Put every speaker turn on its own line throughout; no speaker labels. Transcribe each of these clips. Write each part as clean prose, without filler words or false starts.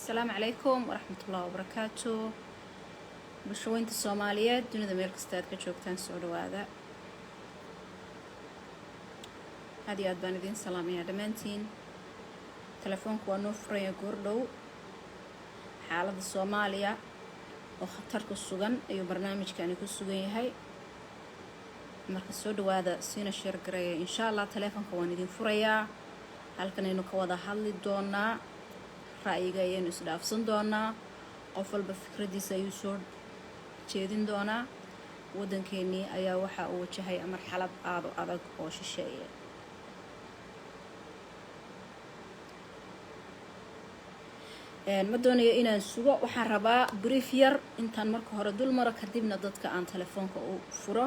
Asalaamu calaykum waraxmatullahi wabarakaatu. Bulshaweynta Soomaaliyeed dunida meel kasta aad ka joogtaan, soo dhawaada. Aad iyo aad baan idiin salaamayaa dhammaantiin. Telefoonku waa noo furaya goordhow. Xaaladda Soomaaliya oo khatar ku sugan ayuu barnaamijkani ku sugan yahay. Marka soo dhawaada, siina share gareeya. Insha Allah telefoonka waan idin furayaa, halkanaynu ka wada hadli doonaa, ra'yiga ayaynu isdhaafsan doonaa, qof walba fikradiisa ayuu soo jeedin doonaa. Waddankeenii ayaa waxa uu wajahay marxalad aada u adag oo shisheeye. Ma doonayo inaan sugo, waxaan rabaa brief yar intaan marka hore dul maro, kadibna dadka aan telefoonka u furo.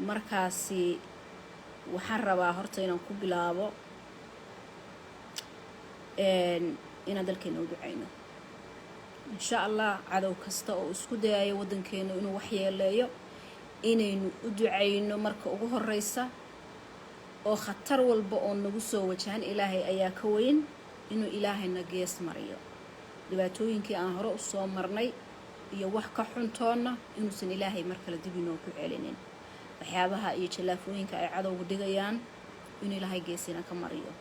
Markaasi waxaan rabaa horta inaan ku bilaabo inaan dalkeena u duceyno, insha Allah. Cadow kasta oo isku dayayo waddankeena inuu waxyeeleeyo inaynu u duceyno marka ugu horeysa, oo khatar walba oo nagu soo wajahan Ilaahay ayaa ka weyn, inuu Ilaahayna gees mariyo. Dhibaatooyinkii aan hore usoo marnay iyo wax ka xuntoonna inuusan Ilaahay mar kale dib inoo ku celinin. Waxyaabaha iyo jallaafooyinka ay cadowgu dhigayaan inuu Ilaahay geesina ka mariyo.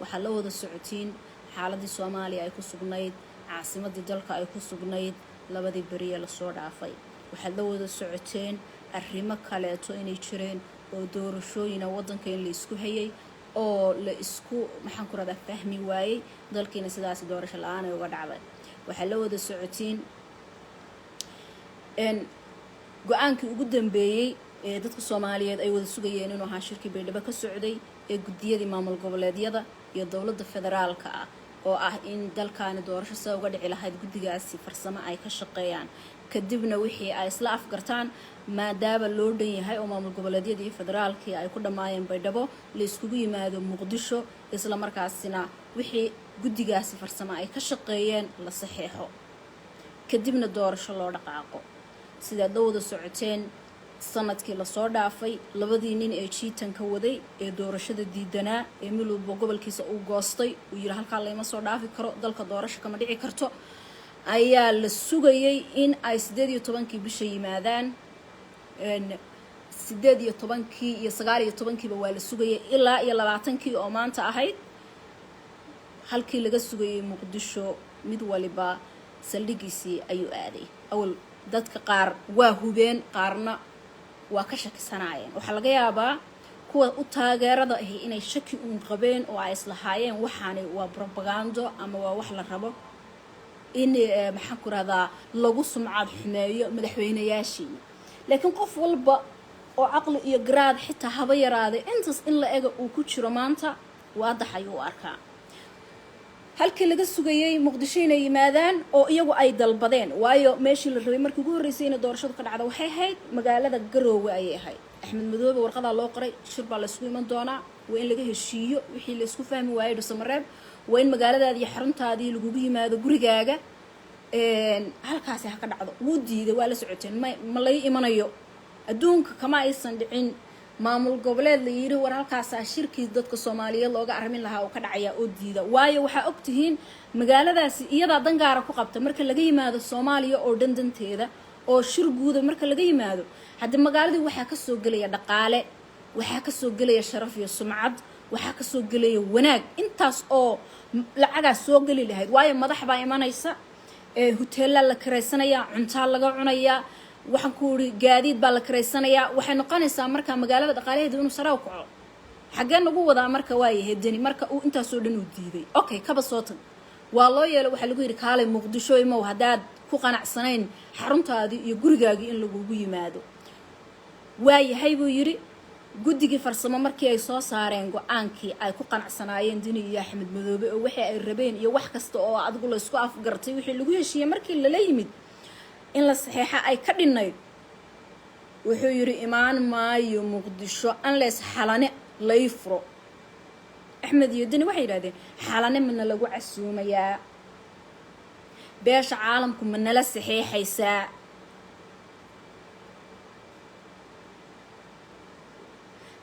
Waxaad la wada socotiin xaaladii Soomaaliya ay ku sugnayd, caasimadii dalka ay ku sugnayd labadii beriye lasoo dhaafay. Waxaad la wada socoteen arrimo kaleeto inay jireen oo doorashooyina waddanka in la isku hayay oo la isku, maxaan ku rahdaa, fahmi waayey, dalkiina sidaasi doorasho la-aan ay uga dhacday. Waxaad la wada socotiin go-aankii ugu dambeeyey ee dadka Soomaaliyeed ay wada sugayeen inuu ahaa shirkii Baydhabo ka socday ee guddiyadii maamul goboleedyada iyo dowladda federaalka ah, oo ah in dalkaani doorasho sida uga dhici lahayd guddigaasi farsamo ay ka shaqeeyaan, kadibna wixii ay isla afgartaan, maadaama loo dhan yahay oo maamul goboleedyadii iyo federaalkii ay ku dhammaayeen Baydhabo, la iskugu yimaado Muqdisho, isla markaasina wixii guddigaasi farsamo ay ka shaqeeyeen la saxeexo, kadibna doorasho loo dhaqaaqo. Sidaad la wada socoteen, sanadkii lasoo dhaafay labadii nin ee jiitanka waday ee doorashada diidanaa ee mid walba gobolkiisa uu goostay, uu yidhi halkaa layma soo dhaafi karo, dalka doorasho kama dhici karto, ayaa la sugayay in ay 18-kii bisha yimaadaan. 18-kii iyo 19-kiiba waa la sugayay, ilaa iyo 20-kii oo maanta ahayd. Halkii laga sugayay Muqdisho, mid waliba saldhigiisii ayuu aaday. Awal dadka qaar waa hubeen, qaarna waa ka shakisanaayeen. Waxaa laga yaabaa kuwa u taageerada ahi inay shaki uun qabeen oo ay islahaayeen waxaani waa brobagando ama waa wax la rabo in, maxaan ku rahdaa, lagu sumcad xumeeyo madaxweynayaashiina. Laakiin qof walba oo caqli iyo garaad xitaa haba yaraaday intaas in la ega uu ku jiro maanta waadax ayuu u arkaa. Halkii laga sugayay Muqdisho inay yimaadaan oo iyagu ay dalbadeen, waayo meeshii la rabay markii ugu horreysay inay doorashadu ka dhacda waxay ahayd magaalada Garoowe ayay ahayd. Axmed Madoobe warqadaa loo qoray, shir baa laysku iman doonaa, waa in laga heshiiyo wixii laysku fahmi waayey Dhuusamareeb, waa in magaaladaadi iyo xaruntaadii lagugu yimaado, gurigaaga halkaasi ha ka dhacdo. Wuu diiday, waa la socoteen. Ma lay imanayo. Adduunka kama aysan dhicin maamul goboleed la yidhi war halkaasaa shirkii dadka Soomaaliyeed looga arrimin lahaa oo ka dhacaya oo diida. Waayo, waxaa og tihiin magaaladaasi iyadaa dangaara ku qabta marka laga yimaado Soomaaliya oo dhan danteeda oo shir guuda marka laga yimaado. Hadda magaaladii waxaa kasoo gelaya dhaqaale, waxaa kasoo gelaya sharaf iyo sumcad, waxaa kasoo gelaya wanaag, intaas oo lacagaas soo geli lahayd. Waayo, madax baa imanaysa, huteelaa la karaysanayaa, cuntaa laga cunayaa, waxaan ku iri gaadiid baa la karaysanayaa. Waxay noqonaysaa marka magaalada dhaqaalaheedu inuu sare u kaco. Xaggee nagu wadaa marka? Waayahay, Deni marka uu intaasoo dhan uu diiday, okay, kaba soo tag, waa loo yeelay. Waxaa lagu yidhi kaalay Muqdisho imow haddaad ku qanacsanayn xaruntaadii iyo gurigaagii in lagugu yimaado. Waayahay buu yidhi. Guddigii farsamo markii ay soo saareen go-aankii ay ku qanacsanaayeen Dini iyo Axmed Madoobe, oo wixii ay rabeen iyo wax kasta oo adigu laysku afgartay, wixii lagu heshiiyey markii lala yimid, in la saxeexa ay ka dhinnayd, wuxuu yidhi imaan maayo Muqdisho unless Xalane lay furo. Axmed iyo Deni waxay yidhahdeen Xalane mana lagu casuumayaa? Beesha caalamku ma nala saxeexaysaa?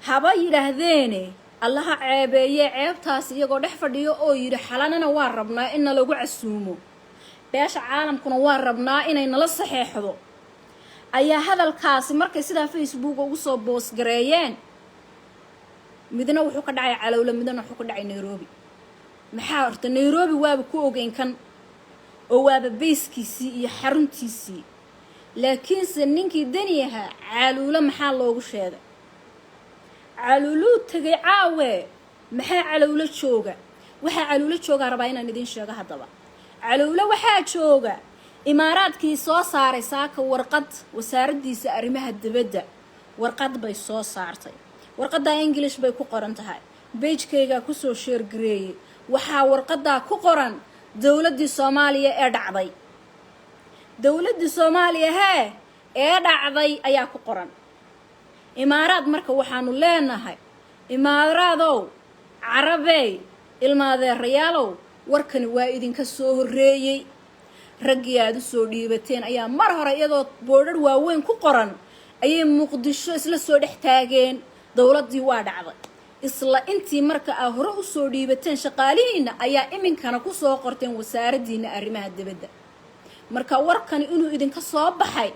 Haba yidhaahdeene, Allaha ceebeeye, ceebtaas iyagoo dhex fadhiyo oo yidhi Xalanana waa rabnaa in nalagu casuumo. Beesha caalamkuna waa rabnaa inay nala saxeexdo. Ayaa hadalkaasi markay sidaa Facebooka ugu soo post-gareeyeen, midna wuxuu ka dhacay Calowle, midna wuxuu ka dhacay Nairobi. Maxaa horta Nairobi waaba ku ogeyn kan oo waaba base-kiisii iyo xaruntiisii, laakiinse ninkii Deni ahaa Caluulo maxaa loogu sheegay? Caluuluu tegay caawe. Maxaa Calowlo jooga? Waxaa Caluulo joogaa rabaa inaan idiin sheego. Haddaba Calowlo waxaa jooga Imaaraadkii soo saaray saaka warqad. Wasaaraddiisa arrimaha dibadda warqad bay soo saartay. Warqaddaa English bay ku qoran tahay, page-kaygaa kusoo share-gareeyey. Waxaa warqaddaa ku qoran dowladdii Soomaaliya ee dhacday, dowladdii Soomaaliya hee ee dhacday ayaa ku qoran. Imaaraad marka waxaanu leenahay, Imaaraadow, Carabey, ilmaadeerayaalow, warkani waa idinka soo horreeyey. Raggii aada u soo dhiibateen ayaa mar hore, iyadoo boodhar waaweyn ku qoran, ayay Muqdisho isla soo dhex taageen dowladdii waa dhacday. Isla intii marka aa hore usoo dhiibateen shaqaalihiina ayaa iminkana kusoo qorteen wasaaraddiina arrimaha dibadda. Marka warkani inuu idinka soo baxay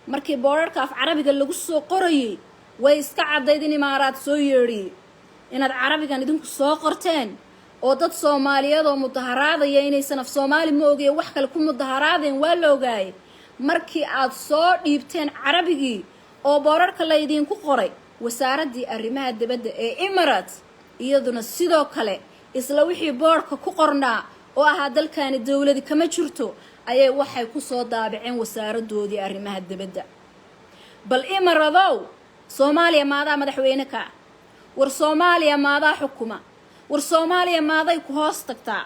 markii boodharka af Carabiga lagu soo qorayay, way iska caddayd in Imaaraad soo yeedhiyey, inaad Carabigan idinku soo qorteen oo dad Soomaaliyeed oo mudaharaadaya inaysan af Soomaali ma ogiye wax kale ku mudaharaadeen waa la ogaayay. Markii aad soo dhiibteen Carabigii oo boorarka laydiinku qoray, wasaaraddii arrimaha dibadda ee Emirates iyaduna sidoo kale isla wixii boodhka ku qornaa oo ahaa dalkani dowladi kama jirto ayay waxay kusoo daabaceen wasaaradoodii arrimaha dibadda. Bal Imaradow, Soomaaliya maadaa madaxweyne kaa? War Soomaaliya maadaa xukuma? War Soomaaliya maaday ku hoos tagtaa?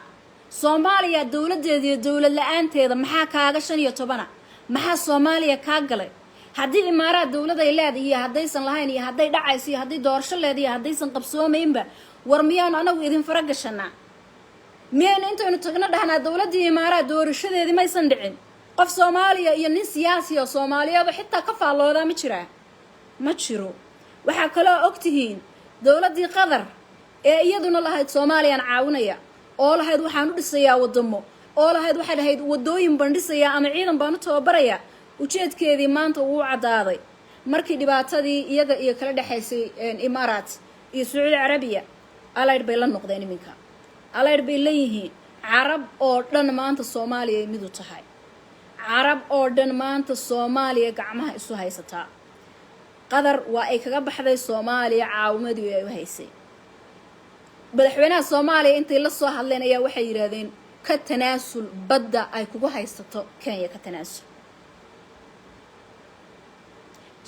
Soomaaliya dowladdeeda iyo dowlad la-aanteeda maxaa kaaga 15a? Maxaa Soomaaliya kaa galay? Haddii Imaaraad dowladay leedahay iyo haddaysan lahayn, iyo hadday dhacayso iyo hadday doorasho leedahay iyo haddaysan qabsoomaynba, war miyaanu anagu idin fara gashanaa? Miyaynu intaynu tagno dhahnaa dowladdii Imaaraad doorashadeedii maysan dhicin? Qof Soomaaliya iyo nin siyaasi oo Soomaaliyeed oo xitaa ka faalloodaa ma jiraa? Ma jiro. Waxaa kaloo og tihiin dowladdii Qatar ee iyaduna lahayd Soomaaliyaan caawinaya, oo lahayd waxaan u dhisayaa waddamo, oo lahayd waxay lahayd waddooyin baan dhisayaa ama ciidan baan u tababarayaa, ujeedkeedii maanta wuu caddaaday. Markii dhibaatadii iyaga iyo kala dhexaysay Imaaraat iyo Sacuudi Carabiya, allied bay la noqdeen. Iminka allied bay leeyihiin. Carab oo dhan maanta Soomaaliya ay mid u tahay. Carab oo dhan maanta Soomaaliya gacmaha isu haysataa. Qatar waa ay kaga baxday Soomaaliya caawimadii ay u haysay. Madaxweynaha Soomaaliya intay la soo hadleen ayaa waxay yidhaahdeen, ka tanaasul badda ay kugu haysato Kenya, ka tanaasul.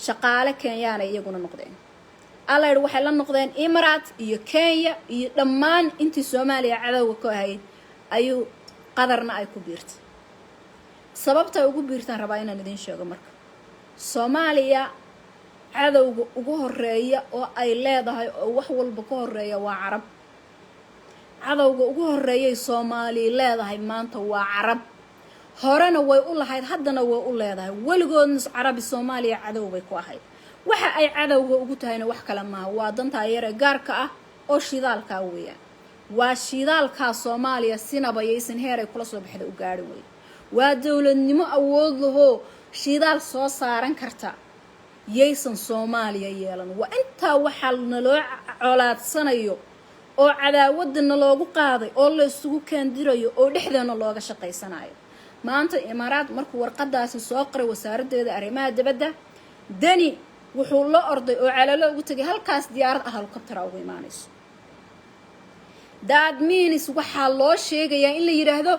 Shaqaale Kenyaanay iyaguna noqdeen. Allied waxay la noqdeen Imarat iyo Kenya iyo dhammaan intii Soomaaliya cadowga ku ahayd ayuu Qatarna ay ku biirtay. Sababta ay ugu biirtaan rabaa inaan idiin sheego. Marka Soomaaliya cadowga ugu horeeya oo ay leedahay oo wax walba ka horeeya waa Carab. Cadowga ugu horeeyay Soomaaliya leedahay maanta waa Carab. Horena way u lahayd, haddana way u leedahay. Weligoodna Carabi Soomaaliya cadow bay ku ahayd. Waxa ay cadowga ugu tahayna wax kale maaha, waa dantaa yare gaarka ah oo shidaalkaa weeyaan. Waa shidaalkaa Soomaaliya sinaba yaysan heer ay kula soo baxda u gaadhin wey. Waa dowladnimo awood lahoo shidaal soo saaran karta yaysan Soomaaliya yeelan. Waa intaa waxaa naloo colaadsanayo oo cadaawadda naloogu qaaday oo la isugu keendirayo oo dhexdeena looga shaqaysanayo. Maanta Imaaraad markuu warqadaasi soo qoray wasaaraddeeda arrimaha dibadda, Deni wuxuu la orday oo Calalo ugu tegay halkaas diyaarad ah, helicopter-a ugu imaanayso. That means waxaa loo sheegayaa in la yidhaahdo,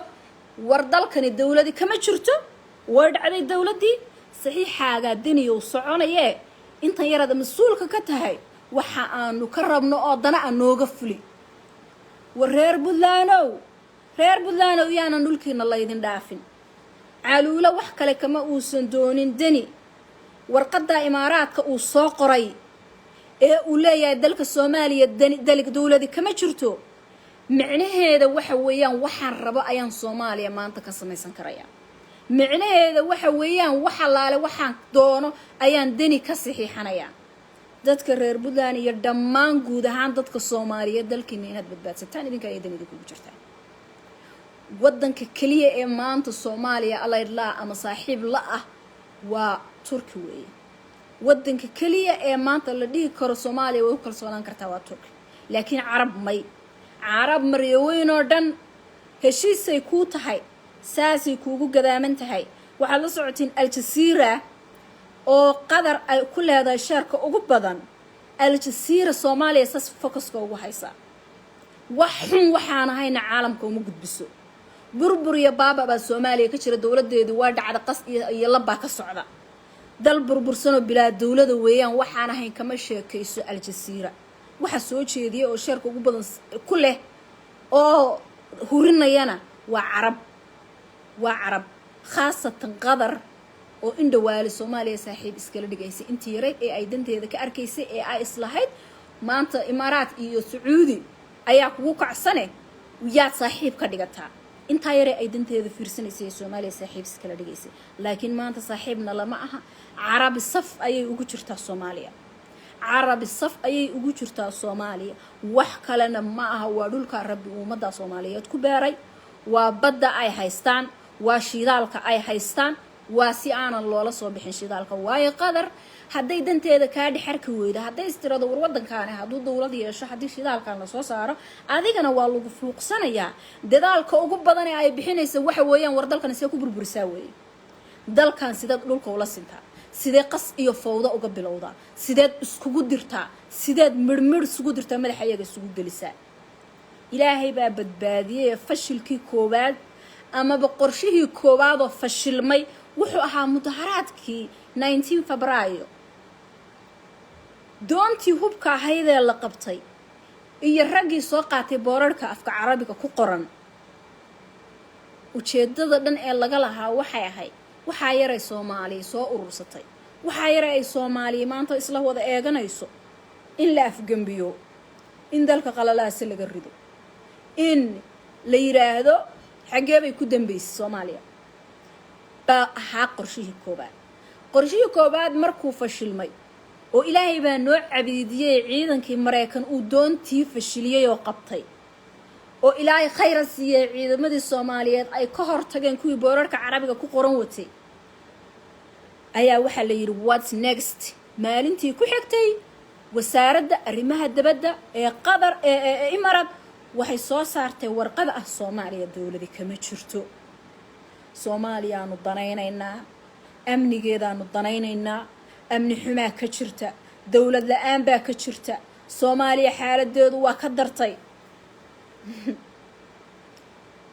war dalkani dowladi kama jirto, way dhacday dowladdii, saxiixaagaa Deniyow soconayee, intan yaraada mas-uulka ka tahay waxa aanu ka rabno oo dana a nooga fuli. War reer Puntlandow, reer Puntlandow, yaanan dhulkiina laydin dhaafin. Caluulo wax kale kama uusan doonin Deni. Warqaddaa Imaaraadka uu soo qoray ee uu leeyahay dalka Soomaaliya dani dowladi kama jirto, micnaheeda waxa weeyaan waxaan rabo ayaan Soomaaliya maanta ka samaysan karaya. Micnaheeda waxa weeyaan wax allaale waxaan doono ayaan Deni ka saxiixanayaa. Dadka reer Puntland iyo dhammaan guud ahaan dadka Soomaaliyeed, dalkiina inaad badbaadsataan idinka ay dan idinkugu jirtaan. Waddanka keliya ee maanta Soomaaliya allied la ama saaxiib la ah waa Turki weeye. Waddanka keliya ee maanta la dhihi karo Soomaaliya way u kalsoonaan kartaa waa Turki. Laakiin Carab may, Carab maryaweyn oo dhan heshiisay kuu tahay, saasay kuugu gadaaman tahay. Waxaad la socotiin Al-Jasiira oo Qatar ay ku leedahay share-ka ugu badan. Al-Jasiira Soomaaliya saas focus-ka ugu haysaa. Wax xun waxaan ahayna caalamka uma gudbiso. Burbur iyo baaba baa Soomaaliya ka jira, dowladeedu waa dhacda, qas iyo labbaa ka socda, dal burbursanoo bilaa dowlada weeyaan. Waxaan ahayn kama sheekayso Al-Jasiira. Waxa soo jeediya oo share-ka ugu badan ku leh oo hurinayana waa Carab, waa Carab, khaasatan Qatar oo indhawaali Soomaaliya saaxiib iskala dhigaysay intii yarayd ee ay danteeda ka arkaysay ee ay islahayd. Maanta Imaaraat iyo Sacuudi ayaa kugu kacsane, yaad saaxiib ka dhigataa? Intaa yaree ay danteeda fiirsanaysay ee Soomaaliya saaxiib iskala dhigaysay. Laakiin maanta saaxiibna lama aha. Carabi saf ayay ugu jirtaa Soomaaliya, Carabi saf ayay ugu jirtaa Soomaaliya. Wax kalena ma aha, waa dhulka Rabbi ummadda Soomaaliyeed ku beeray, waa badda ay haystaan, waa shidaalka ay haystaan. Waa si aanan loola soo bixin shidaalka. Waayo, Qadar hadday danteeda kaa dhexarki weydo, hadday istirado war waddankaani hadduu dowlad yeesho, haddii shidaalkan lasoo saaro, adigana waa lagu fuuqsanayaa. Dadaalka ugu badan ee ay bixinaysa waxa weeyaan, war dalkan see ku burburisaa weeye, dalkan sideed dhulka ula sintaa, sidee qas iyo fawdo uga bilowdaa, sideed iskugu dirtaa, sideed midhmidh isugu dirtaa, madaxa iyaga isugu gelisaa. Ilaahay baa badbaadiyey. Fashilkii koowaad amaba qorshihii koowaadoo fashilmay wuxuu ahaa mudaharaadkii 19 Febraayo. Doontii hubka ahaydee la qabtay iyo raggii soo qaatay boorarhka afka Carabiga ku qoran, ujeeddada dhan ee laga lahaa waxay ahayd waxaa yaray Soomaaliya soo urursatay, waxaa yaray ay Soomaaliya maanta isla wada eeganayso, in la afgembiyo, in dalka qalalaase laga rido, in la yidhaahdo xaggee bay ku dambaysay Soomaaliya, baa ahaa qorshihii koobaad. Qorshihii koobaad markuu fashilmay oo Ilaahay baa noo cabiidiyey, ciidankii Maraykan uu doontii fashiliyey oo qabtay, oo Ilaahay khayra siiyey, ciidamadii Soomaaliyeed ay ka hor tageen kuwii boorarka Carabiga ku qoran watay, ayaa waxaa la yidhi, "What's next?" Maalintii ku xigtay wasaaradda arrimaha dibadda ee Qatar ee Imarad waxay soo saartay warqada ah, "Soomaaliya dowladi kama jirto, Soomaaliyaanu danaynaynaa, amnigeedaanu danaynaynaa, amni xumaa ka jirta, dowlad la-aan baa ka jirta, Soomaaliya xaaladeedu waa ka dartay."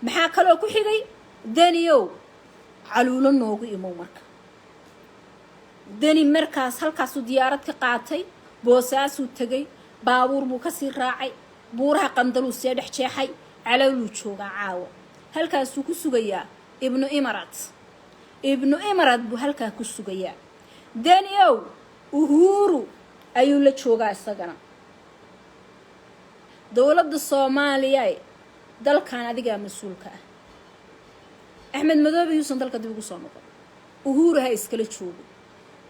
Maxaa kaloo ku xigay? Daniyow, Caluulo noogu imow. Marka Deni markaas halkaasuu diyaarad ka qaatay, Boosaasuu tegay, baabuur buu kasii raacay, buuraha Qandaluu see dhex jeexay, Calowluu joogaa caawa. Halkaasuu ku sugayaa Ibnu Imarat. Ibnu Imarat buu halkaa ku sugayaa. Deni-ow, Uhuuru ayuu la joogaa isagana. Dowladda Soomaaliya, dalkan adigaa mas-uulka ah. Axmed Madoobe yuusan dalka dib ugu soo noqon. Uhuuru ha iskala joogo,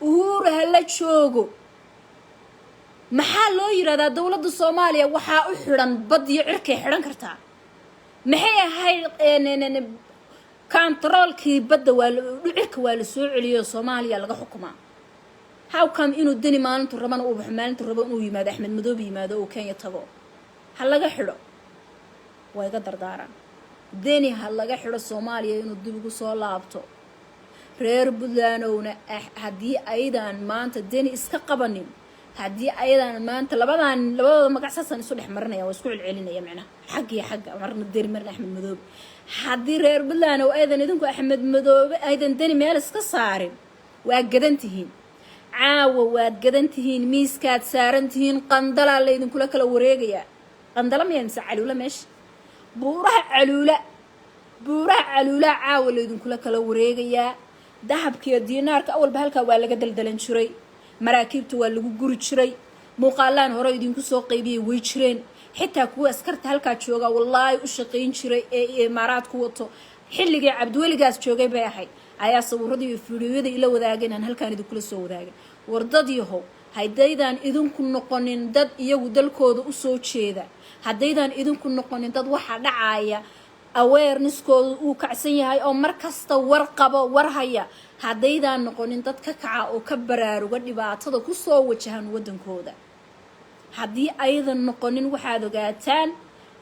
Uhuuru ha la joogo. Maxaa loo yidhahdaa dowladda Soomaaliya waxaa u xidhan bad iyo cirkay xidhan kartaa? Maxay ahayd control-kii badda? Waa cirka, waa la soo celiyo, Soomaaliya laga xukumaa. How come inuu Deni maalintu rabana uu baxo, maalintu rabo inuu yimaado, Axmed Madoobe yimaado oo Kenya tago? Ha laga xidho, waa iga dardaaran. Deni ha laga xidho Soomaaliya inuu dib ugu soo laabto. Reer Puntlandowna, haddii ayadaan maanta Deni iska qabanin, haddii ayadaan maanta labadaan, labadooda magac saasaan isu dhex marinaya, waa isku celcelinaya, macnaha xagga iyo xagga, marna Deni, marna Axmed Madoobe. Haddii reer Puntland oo aydan idinku Axmed Madoobe, aydan Deni meel iska saarin, waa gadan tihiin caawa, waad gadan tihiin, miiskaad saaran tihiin. Qandalaa laydinkula kala wareegayaa. Qandala miya mise Caluula? Meesha buuraha Caluula, buuraha Caluulaa caawa laydinkula kala wareegayaa. Dahabkiiyo diinaarka awalba halkaa waa laga daldalan jiray, maraakiibta waa lagu guri jiray. Muuqaalaan hore idinku soo qaybiyay way jireen. Xitaa kuwa askarta halkaa jooga wallaahi u shaqayn jiray ee Imaaraad ku wato xilligii Cabdiweligaas joogay bay ahayd, ayaa sawiradii iyo fiidiyooyada ila wadaageen, aan halkaan idinkula soo wadaagay. Wardadyahow, haddaydaan idinku noqonin dad iyagu dalkooda usoo jeeda, haddaydaan idinku noqonin dad waxa dhacaaya Awareness-koodu uu kacsan yahay oo mar kasta war qabo, war haya. Haddaydaan noqonin dad ka kaca oo ka baraaruga dhibaatada kusoo wajahan waddankooda, haddii aydan noqonin, waxaad ogaataan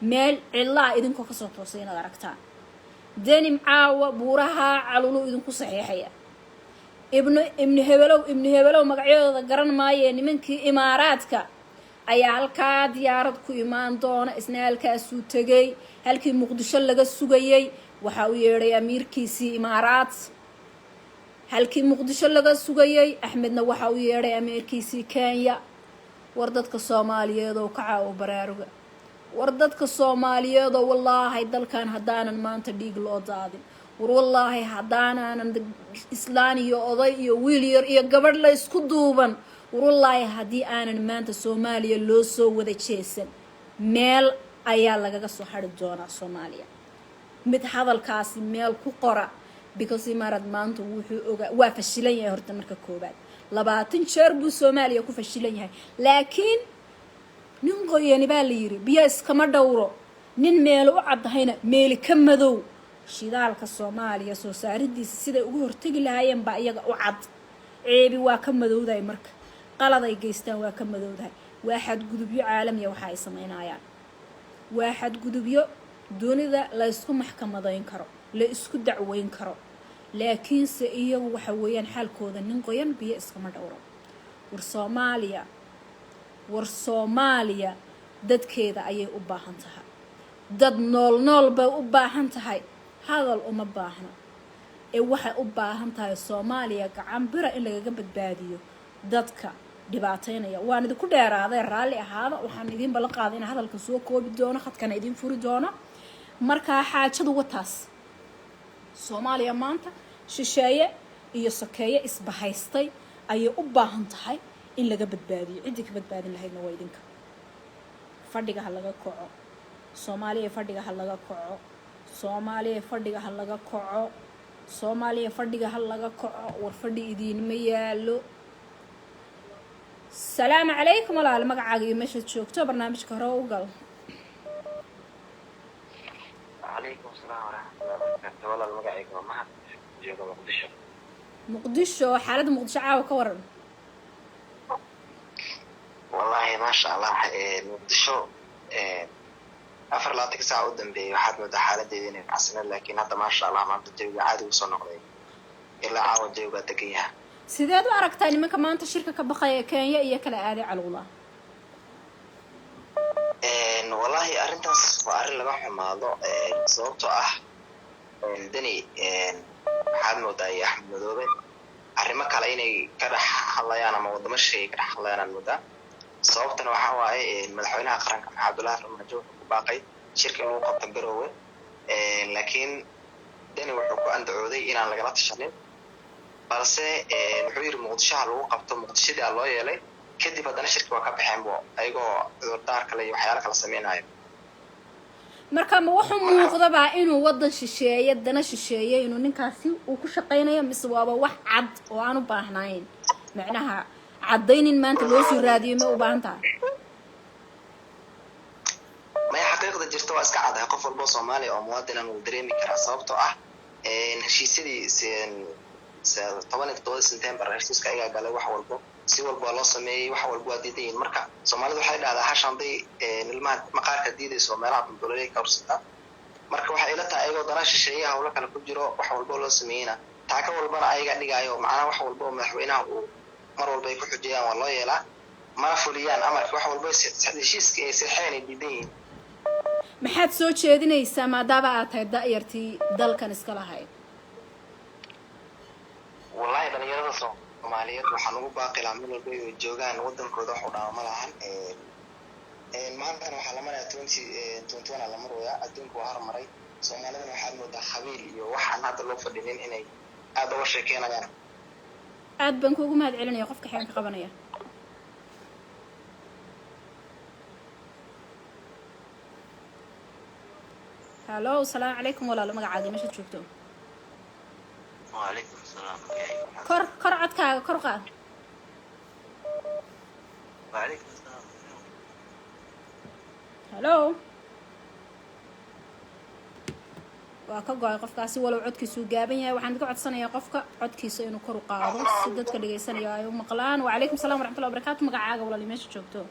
meel cidlaa idinkoo kasoo toosay inaad aragtaan. Denim caawa buuraha Calulu idinku saxiixaya. Ibnu hebelow, ibnu hebelow, magacyadooda garan maayee, nimankii Imaaraadka ayaa halkaa diyaarad ku imaan doona. Isna halkaasuu tegay, halkii Muqdisho laga sugayay. Waxa uu yeedhay amiirkiisii Imaaraad. Halkii Muqdisho laga sugayay, Axmedna waxa uu yeedhay amiirkiisii Kenya. War dadka Soomaaliyeed oo kaca oo baraaruga! War dadka Soomaaliyeed oo, wallaahi dalkan haddaanan maanta dhiig loo daadin, war wallaahi haddaanaanan islaan iyo oday iyo wiil yar iyo gabadh la isku duuban, war wallaahi haddii aanan maanta Soomaaliya loo soo wada jeesan, meel ayaa lagaga soo hari doonaa Soomaaliya. Mid hadalkaasi meel ku qora, because Imaarad maanta wuxuu ogaa waa fashilan yahay. Horta marka koowaad, 20 jeer buu Soomaaliya ku fashilan yahay, laakiin nin qoyani baa la yiri biyo iskama dhowro, nin meelo u caddahayna meeli ka madow. Shidaalka Soomaaliya soo saaridiisa siday uga hortegi lahaayeen baa iyaga u cad. Ceebi waa ka madowdahay, marka qalad ay geystaan waa ka madowdahay. Waa xadgudubyo caalamiya waxa ay samaynayaan, waa xadgudubyo dunida la ysku maxkamadayn karo, la isku dacweyn karo, laakiinse iyagu waxa weeyaan xaalkooda nin qoyan biyo iskama dhowro. War Soomaaliya, war Soomaaliya dadkeeda ayay u baahan tahay, dad nool nool bay u baahan tahay. Hadal uma baahna ee waxay u baahan tahay Soomaaliya gacan bira in lagaga badbaadiyo dadka dhibaataynaya. Waan idinku dheeraaday, raalli ahaada. Waxaan idiin ballan qaaday inaan hadalka soo koobi doono, khadkana idiin furi doono. Markaa xaajadu wataas. Soomaaliya maanta shisheeye iyo sokeeye isbahaystay ayay u baahan tahay in laga badbaadiyo. Ciddii ka badbaadin lahaydna waa idinka. Fadhiga ha laga kaco, Soomaaliya, fadhiga ha laga kaco, Soomaaliya, fadhiga ha laga kaco, Soomaaliya, fadhiga ha laga kaco. War fadhi idiinma yaalo. Salaamu calaykum walaal, magacaaga iyo meeshaad joogto, barnaamijka hore u gal.
Calaykum asalaam waraxmatullahi wabarakaatu. Walaal, magacayga waa Mahad, jooga Muqdisho.
Muqdisho, xaaladda Muqdisho caawa ka waran?
Wallahi maasha Allah, Muqdisho 24-ka saac u dambeeyay waxaad moodaa xaaladeeda inay kacsaneed, laakiin hadda maasha Allah, maanta jawiga caadi usoo noqday, ilaa caawa jawigaa degan yaha.
Sideed u aragtaa nimanka maanta shirka ka baqaya, Kenya iyo kala aaday Calowla?
Wallahi arrintaas waa arrin laga xumaado, sababtoo ah Deni waxaad moodaa iyo Axmed Madoobe arrimo kale inay ka dhex hadlayaan ama wadamo shisheeye ka dhex hadlayaan aad moodaa. Sababtana waxaa waaye, madaxweynaha qaranka Maxamed Cabdullahi Farmaajo wuxuu ku baaqay shirka in lagu qabto Garowe, laakiin Deni wuxuu ku andacooday inaan lagala tashanin, balse wuxuu yidhi Muqdishoha lagu qabto. Muqdishadii aa loo yeelay, kadib haddana shirki waa ka baxeen bo ayagoo cudurdaar kale iyo waxyaala kala sameynayo.
Marka ma wuxuu muuqdabaa inuu wadan shisheeye, dana shisheeye inuu ninkaasi uu ku shaqaynayo, mise waaba wax cad oo aan u baahnayn macnaha caddaynin maanta loo soo raadiyo? Ma u baahan tahay?
Maya, xaqiiqda jirta waa iska cadahay, qof walbo Soomaaliya oo muwaadinan wuu dareemi karaa, sababtoo ah heshiisyadii 17-da September, heshiiska ayagaa galay, wax walbo si walba waa loo sameeyey, wax walba waa diidan yihin. Marka Soomaalida waxay dhahdaa hashan hadday ilmaha maqaarka diidayso, meelaha dulduleelay ka horsataa. Marka waxay ila tahay ayagoo dana shisheeye hawlo kale ku jiro, wax walbo loo sameeyeyna taaka walbana ayagaa dhigaayo. Macnaha wax walba oo madaxweynaha uu mar walba ay ku xujiyaan waa loo yeelaa, mana fuliyaan amarka, wax walba heshiiska ay seexeen ay diidan yihiin.
Maxaad soo jeedinaysaa, maadaama aad tahay da-yartii dalkan iska lahayd?
Wallahi dhalinyarada Soomaaliyeed waxaan ugu baaqi lahaa meel walba ay joogaan, wadankooda wax u dhaama ma lahan. Maantana waxaa la marayaa 2021 aa la marayaa, adduunka waa hormaray. Soomaalidana waxaad moodaa qabiil iyo waxaan hadda loo fadhinin inay aada uga sheekeynayaan.
Aad baan kuugu mahad celinaya. Qofka xegan ka qabanaya. Hallo, asalaamu calaykum walaalo, magacaaga, meeshaad joogto?
Wacalaykum asalaam.
Kor kor, codkaaga kor qaad.
Wacalaykum asalaam.
Hallo. Waa ka go-ay qofkaasi, walow codkiisuu gaaban yahay. Waxaan ka codsanayaa qofka codkiisa inuu kor u qaado si dadka dhegaysanaya ay u maqlaan. Wacalaykum salaam waraxmatullahi wabarakaatu. Magacaaga, walaali, meesha joogto?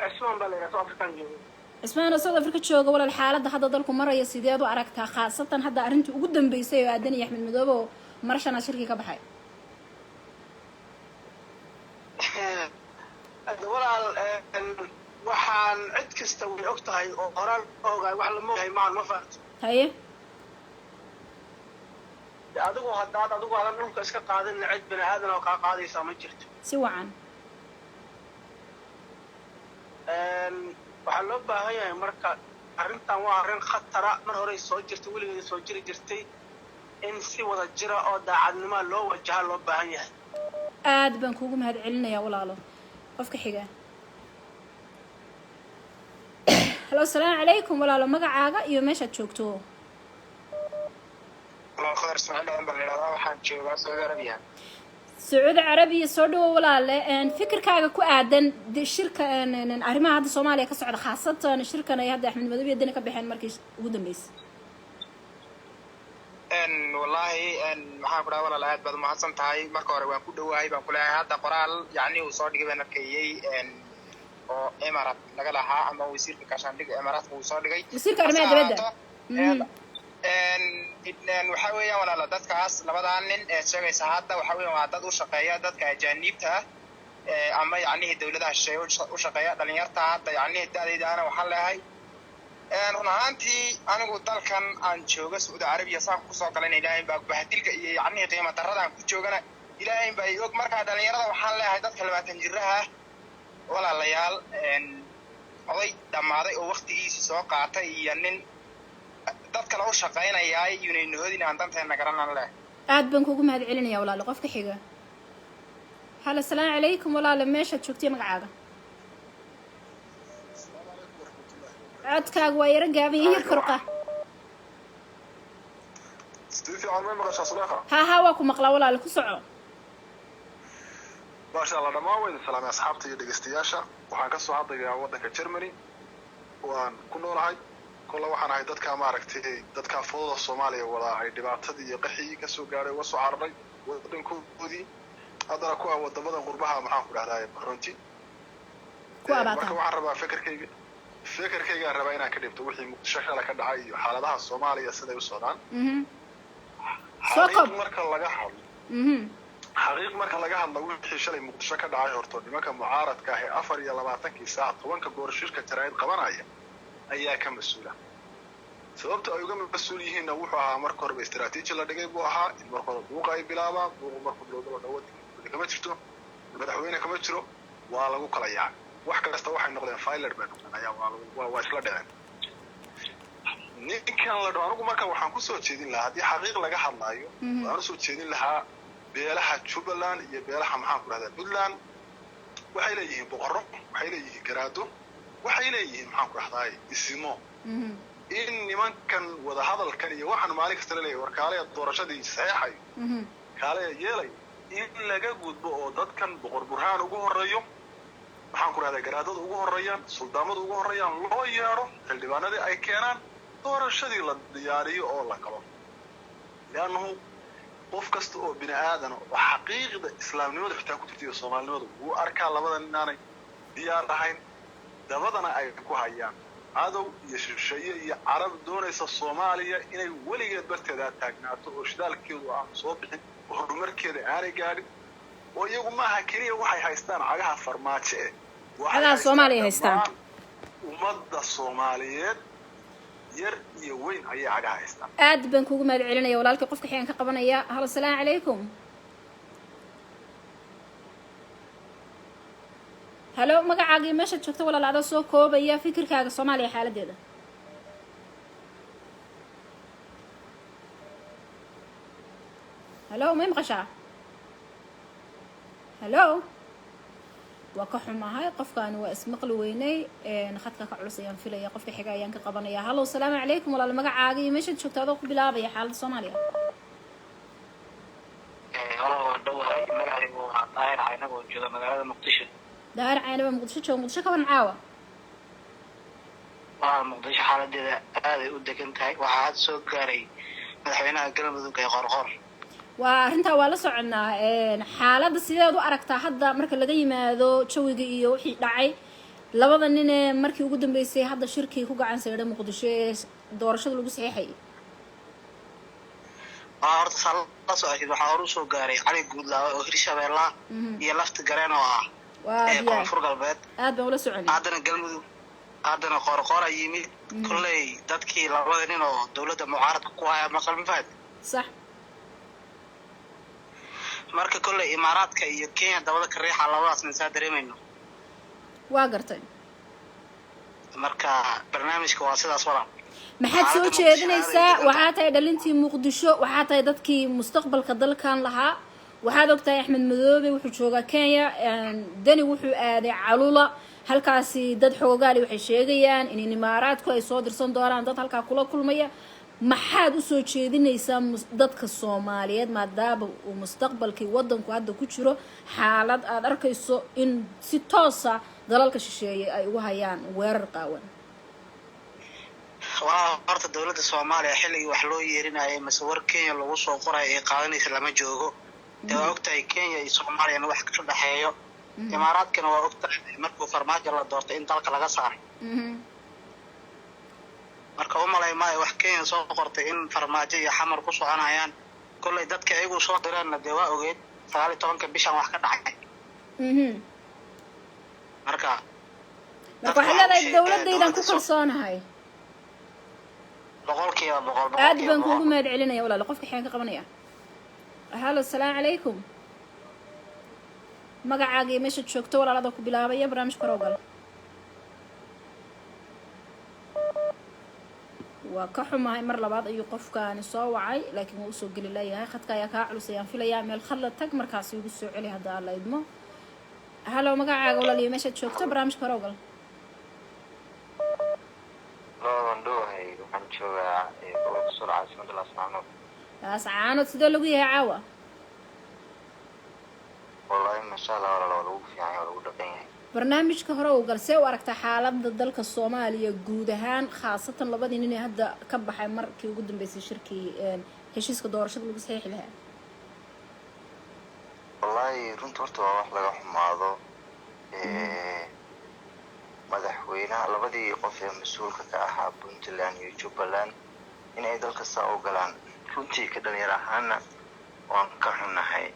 Cismaan baa la yidhaha, South African joogo.
Cismaan oo South Africa jooga, walaal, xaaladda hadda dalku maraya sideed u aragtaa, khaasatan hadda arrintii ugu dambeysay oo aadan iyo Axmed Madoobe oo marashana shirkii ka baxay?
Walaal, waxaan cid kasta way og tahay oo horaan ogaay, wax lama ogahay maan, ma fahamto?
Haye.
Adigu haddaad adigu aadan dhulka iska qaadinna, cid bini aadan oo kaa qaadaysaa ma jirto.
Si wacan.
Waxaa loo baahan yahay marka, arrintan waa arrin khatara, mar horey soo jirtay, weligeeda soo jiri jirtay, in si wada jira oo daacadnimoa loo wajaha loo baahan yahay.
Aad baan kuugu mahad celinayaa, walaalo. Qofka xiga. Halo, asalaamu calaykum, walaalo, magacaaga iyo meeshaad joogto?
Khadar Ismaaciil Aadan baa la yidhahdaa, waxaan joogaa Sacuudi Arabiya.
Sacuudi Carabiya, soo dhawo, walaale. Fikirkaaga ku aadan shirka, arrimaha hadda Soomaaliya ka socda, khaasatan shirkan ay hadda Axmed Madoobe iyo Deni ka baxeen markii ugu dambeysay?
Wallaahi, maxaan ku dhaha, walaal, aad baad umahadsan tahay. Marka hore waan ku dhowahay baan kuleeyahay. Hadda qoraal yacni uu soo dhigay baan arkayey oo Emarat laga lahaa ama wasiirka gaashaandhiga Emaratka uu soo dhigay.
Wasiirka arrimaha dibadda.
Waxa weeyaan, walaala, dadkaas labadaa nin ee sheegaysa hadda waxa weeyaan waa dad u shaqeeya dadka ajaaniibta ah ama yacnihii dawladaha shisheeye u shaqeeya. Dhalinyarta hadda yacnihii da'daydaana waxaan leeyahay, run ahaantii anigu dalkan aan jooga, Sacuudi Carabiya, saan kusoo galayna Ilaahay baa, bahdilka iyo yacnihii qiimo darrada aan ku joogana Ilaahay baa i og. Markaa dhalinyarada waxaan leeyahay, dadka 20 jiraha ah, walaalayaal, oday dhammaaday oo waktigiisii soo qaatay iyo nin dad kale u shaqaynayaa yunay nahoodin, aan danteena garanan leh.
Aad baan kuugu mahad celinaya, walaale. Qofka xiga. Halo, asalaamu calaykum, walaale, meeshaad joogtay, magacaaga? Codkaaga waa yaro gaaban iyo yar korqa.
Si fiican may maqashaa, Suleekha?
Ha ha, waa ku maqlaa, walaale, ku soco.
Maasha Allah, dhammaan waa idin salaamay asxaabta iyo dhegeystayaasha. Waxaan ka soo hadlayaa waddanka Germany, waan ku noolahay. Kolle waxaan ahay dadka, maaragtay, dadka fudada Soomaaliya wadaa ay dhibaatadii iyo qaxii kasoo gaadhay uga soo cararay waddankoodii, haddana ku ah wadamadan qurbaha, maxaan ku dhahdaa, runti
ku
marka
abaataa.
Waxaan rabaa fekerkaygaan rabaa inaan ka dhibto wixii Muqdisho shala ka dhacay iyo xaaladaha Soomaaliya siday u socdaan.
Soo
xaqiiq
koob.
Marka laga hadlo, xaqiiq marka laga hadlo, wixii shalay Muqdisho ka dhacay, horto nimanka mucaaradka ah ee 24-kii saac 10-ka goor shirka jaraa'id qabanaya ayaa ka mas-uula. Sababta ay uga mas-uul yihiinna wuxuu ahaa, marka horeba istaraatiiji la dhigay buu ahaa in marka hore buuqa ay bilaabaan. Buuqu markuu bilowdo, waddanka kama jirto, madaxweyne kama jiro, waa lagu kala yaacay. Wax kasta waxay noqdeen filer bay noqdeen ayaa waa isla dhaceen. Ninkan la dhaho, anigu marka waxaan kusoo jeedin lahaa, haddii xaqiiq laga hadlaayo, waxaan usoo jeedin lahaa beelaha Jubbaland iyo beelaha, maxaan ku dhahdaa, Puntland. Waxay leeyihiin boqorro, waxay leeyihiin garaado, waxay leeyihiin, maxaan ku dhahdaa, isimo, in nimankan wadahadalkan iyo waxaan maalin kasta laleeyahay war kaalaya doorashadii saxeexayo, kaalaya yeelay, in laga gudbo oo dadkan Boqor Burhaan ugu horeeyo, maxaan ku dhahdaa, garaadada ugu horeeyaan, suldaamada ugu horeeyaan, loo yeedho xildhibaanadii ay keenaan, doorashadii la diyaariyo oo la galo. Liannahu qof kasta oo bini aadana oo xaqiiqda islaamnimadu xitaa ku jirta iyo soomaalinimadu wuu arkaa labada nin inaanay diyaar ahayn, dabadana ay ku hayaan cadow iyo shisheeye iyo Carab doonaysa Soomaaliya inay weligeed barteeda taagnaato oo shidaalkeedu aanu soo bixin oo horumarkeeda aanay gaadhin. Oo iyagu maaha keliya waxay haystaan cagaha Farmaajo eh, waxay
Cagaha Soomaaliya haystaan.
Dhammaan ummadda Soomaaliyeed, yar iyo weyn, ayay cagaha haystaan.
Aad baan kuugu mahad celinaya, walaalkii. Qofka xigaan ka qabanaya. Halo, asalaamu calaykum. Halo, magacaaga iyo meeshaad joogto, walaal, adoo soo koobaya fikirkaaga Soomaaliya xaaladeeda. Halo, may maqashaa? Halo, waa ka xumahay, qofkaani waa ismaqli weynay. Khadka ka culus ayaan filaya. Qofka xiga ayaan ka qabanaya. Halo, asalaamu calaykum, walaal, magacaaga iyo meeshaad joogto, adoo ku bilaabaya xaaladda Soomaaliya.
Walaal, waan dhowahay. Magacaygu waa Daahir Caynab oo jooga magaalada Muqdisho.
Daahir Caynaba, Muqdisho jooga. Muqdisho ka waran caawa?
Walaal, Muqdisho xaaladeeda Aaday u degan tahay. Waxaa hadda soo gaaray madaxweynaha Galmudug ee Qorqor.
Waa arrintaa, waa la soconaa. Xaaladda sideed u aragtaa hadda, marka laga yimaado jawiga iyo wixii dhacay, labada nin ee markii ugu dambeysay hadda shirkii ku gacan saydhay Muqdisho ee doorashada lagu saxiixayay?
Waa horta saa la socotid, waxaa hore usoo gaaray Cali Guudlaawe oo Hirshabeella iyo Lafti Gareen oo ah
waa
ee
diyaar
Koonfur Galbeed.
Aad baan ula soconay.
Haddana Galmudug, haddana Qoorqoora yimid. Kolley dadkii labada nin oo dowladda mucaaradka ku haya maqal, ma fahad?
Sax.
Marka kolley Imaaraadka iyo Kenya dabada ka riixa labadaas nin, saa dareemayno.
Waa gartay.
Marka barnaamijka waa sidaas, walaal.
Maxaad soo
Xaaladda Muqdisho
jeedinaysaa?
aaday u degan.
Waxaa tahay dhalintii Muqdisho, waxaa tahay dadkii mustaqbalka dalkan lahaa. Waxaad ogtahay Axmed Madoobe wuxuu joogaa Kenya, Deni wuxuu aaday Calula. Halkaasi dad xoogaali waxay sheegayaan in Imaaraadku ay soo dirsan doonaan dad halkaa kula kulmaya. Maxaad usoo jeedinaysaa dadka Soomaaliyeed, maadaama uu mustaqbalkii wadanku hadda ku jiro xaalad aad arkayso in si toosa dalalka shisheeye ay ugu hayaan weerar qaawan?
Waa horta dowladda Soomaaliya xilligii wax loo yeerinayay mase war Kenya lagu soo qorayo ay qaadanaysa lama joogo. Dee waa ogtahay Kenya iyo Soomaaliyana wax ka dhexeeyo. Imaaraadkana waa ogtahay markuu Farmaajo la doortay in dalka laga saaray. Marka u malay maayo wax Kenya soo qortay in Farmaajo iyo Xamar ku soconayaan. Kolley dadka iyagu soo direenna dee waa ogeed 19-ka bishan wax ka dhacay. Marka
Marka waxaad leedahay dowladaydan ku kalsoonahay.
100%,
Aad
boqolkiiba
baan kuugu
boqol.
mahad celinaya, walaalo. Qofka xigeen ka qabanaya. Halo, asalaamu calaykum. Magacaaga iyo meeshaad joogto, walaalada, ku bilaabaya barnaamijka hore. Waa ka xumahay, mar labaad ayuu qofkaani soo wacay, laakiin waa usoo geli leeyahay. Khadka ayaa kaa culus ayaan filayaa. Meel khadla tag, markaasi igu soo celi hadda Alla idmo. Halo, magacaaga, walaal, iyo meeshaad joogto, barnaamijka hore ogal.
Labadan dhowahay, waxaan joogaa gobolka Sul, caasimadda Laascaanood.
Laascaanood sidee lagu yahay caawa?
Wallaahi masha Allah, walaal, waa lagu fiican yahay, waa lagu dhaqan yahay.
Barnaamijka hore ogal. See u aragtaa xaaladda dalka Soomaaliya guud ahaan, khaasatan labadii nin ee hadda ka baxay markii ugu dambeysay shirkii heshiiska doorashada lagu saxiixi lahaa?
Wallaahi runta horta waa wax laga xumaado. Madaxweynaha, labadii qof ee mas-uulka ka ahaa Puntland iyo Jubbaland, in ay dalka saa u galaan, runtii ka dhalinyar ahaana waan ka xunnahay.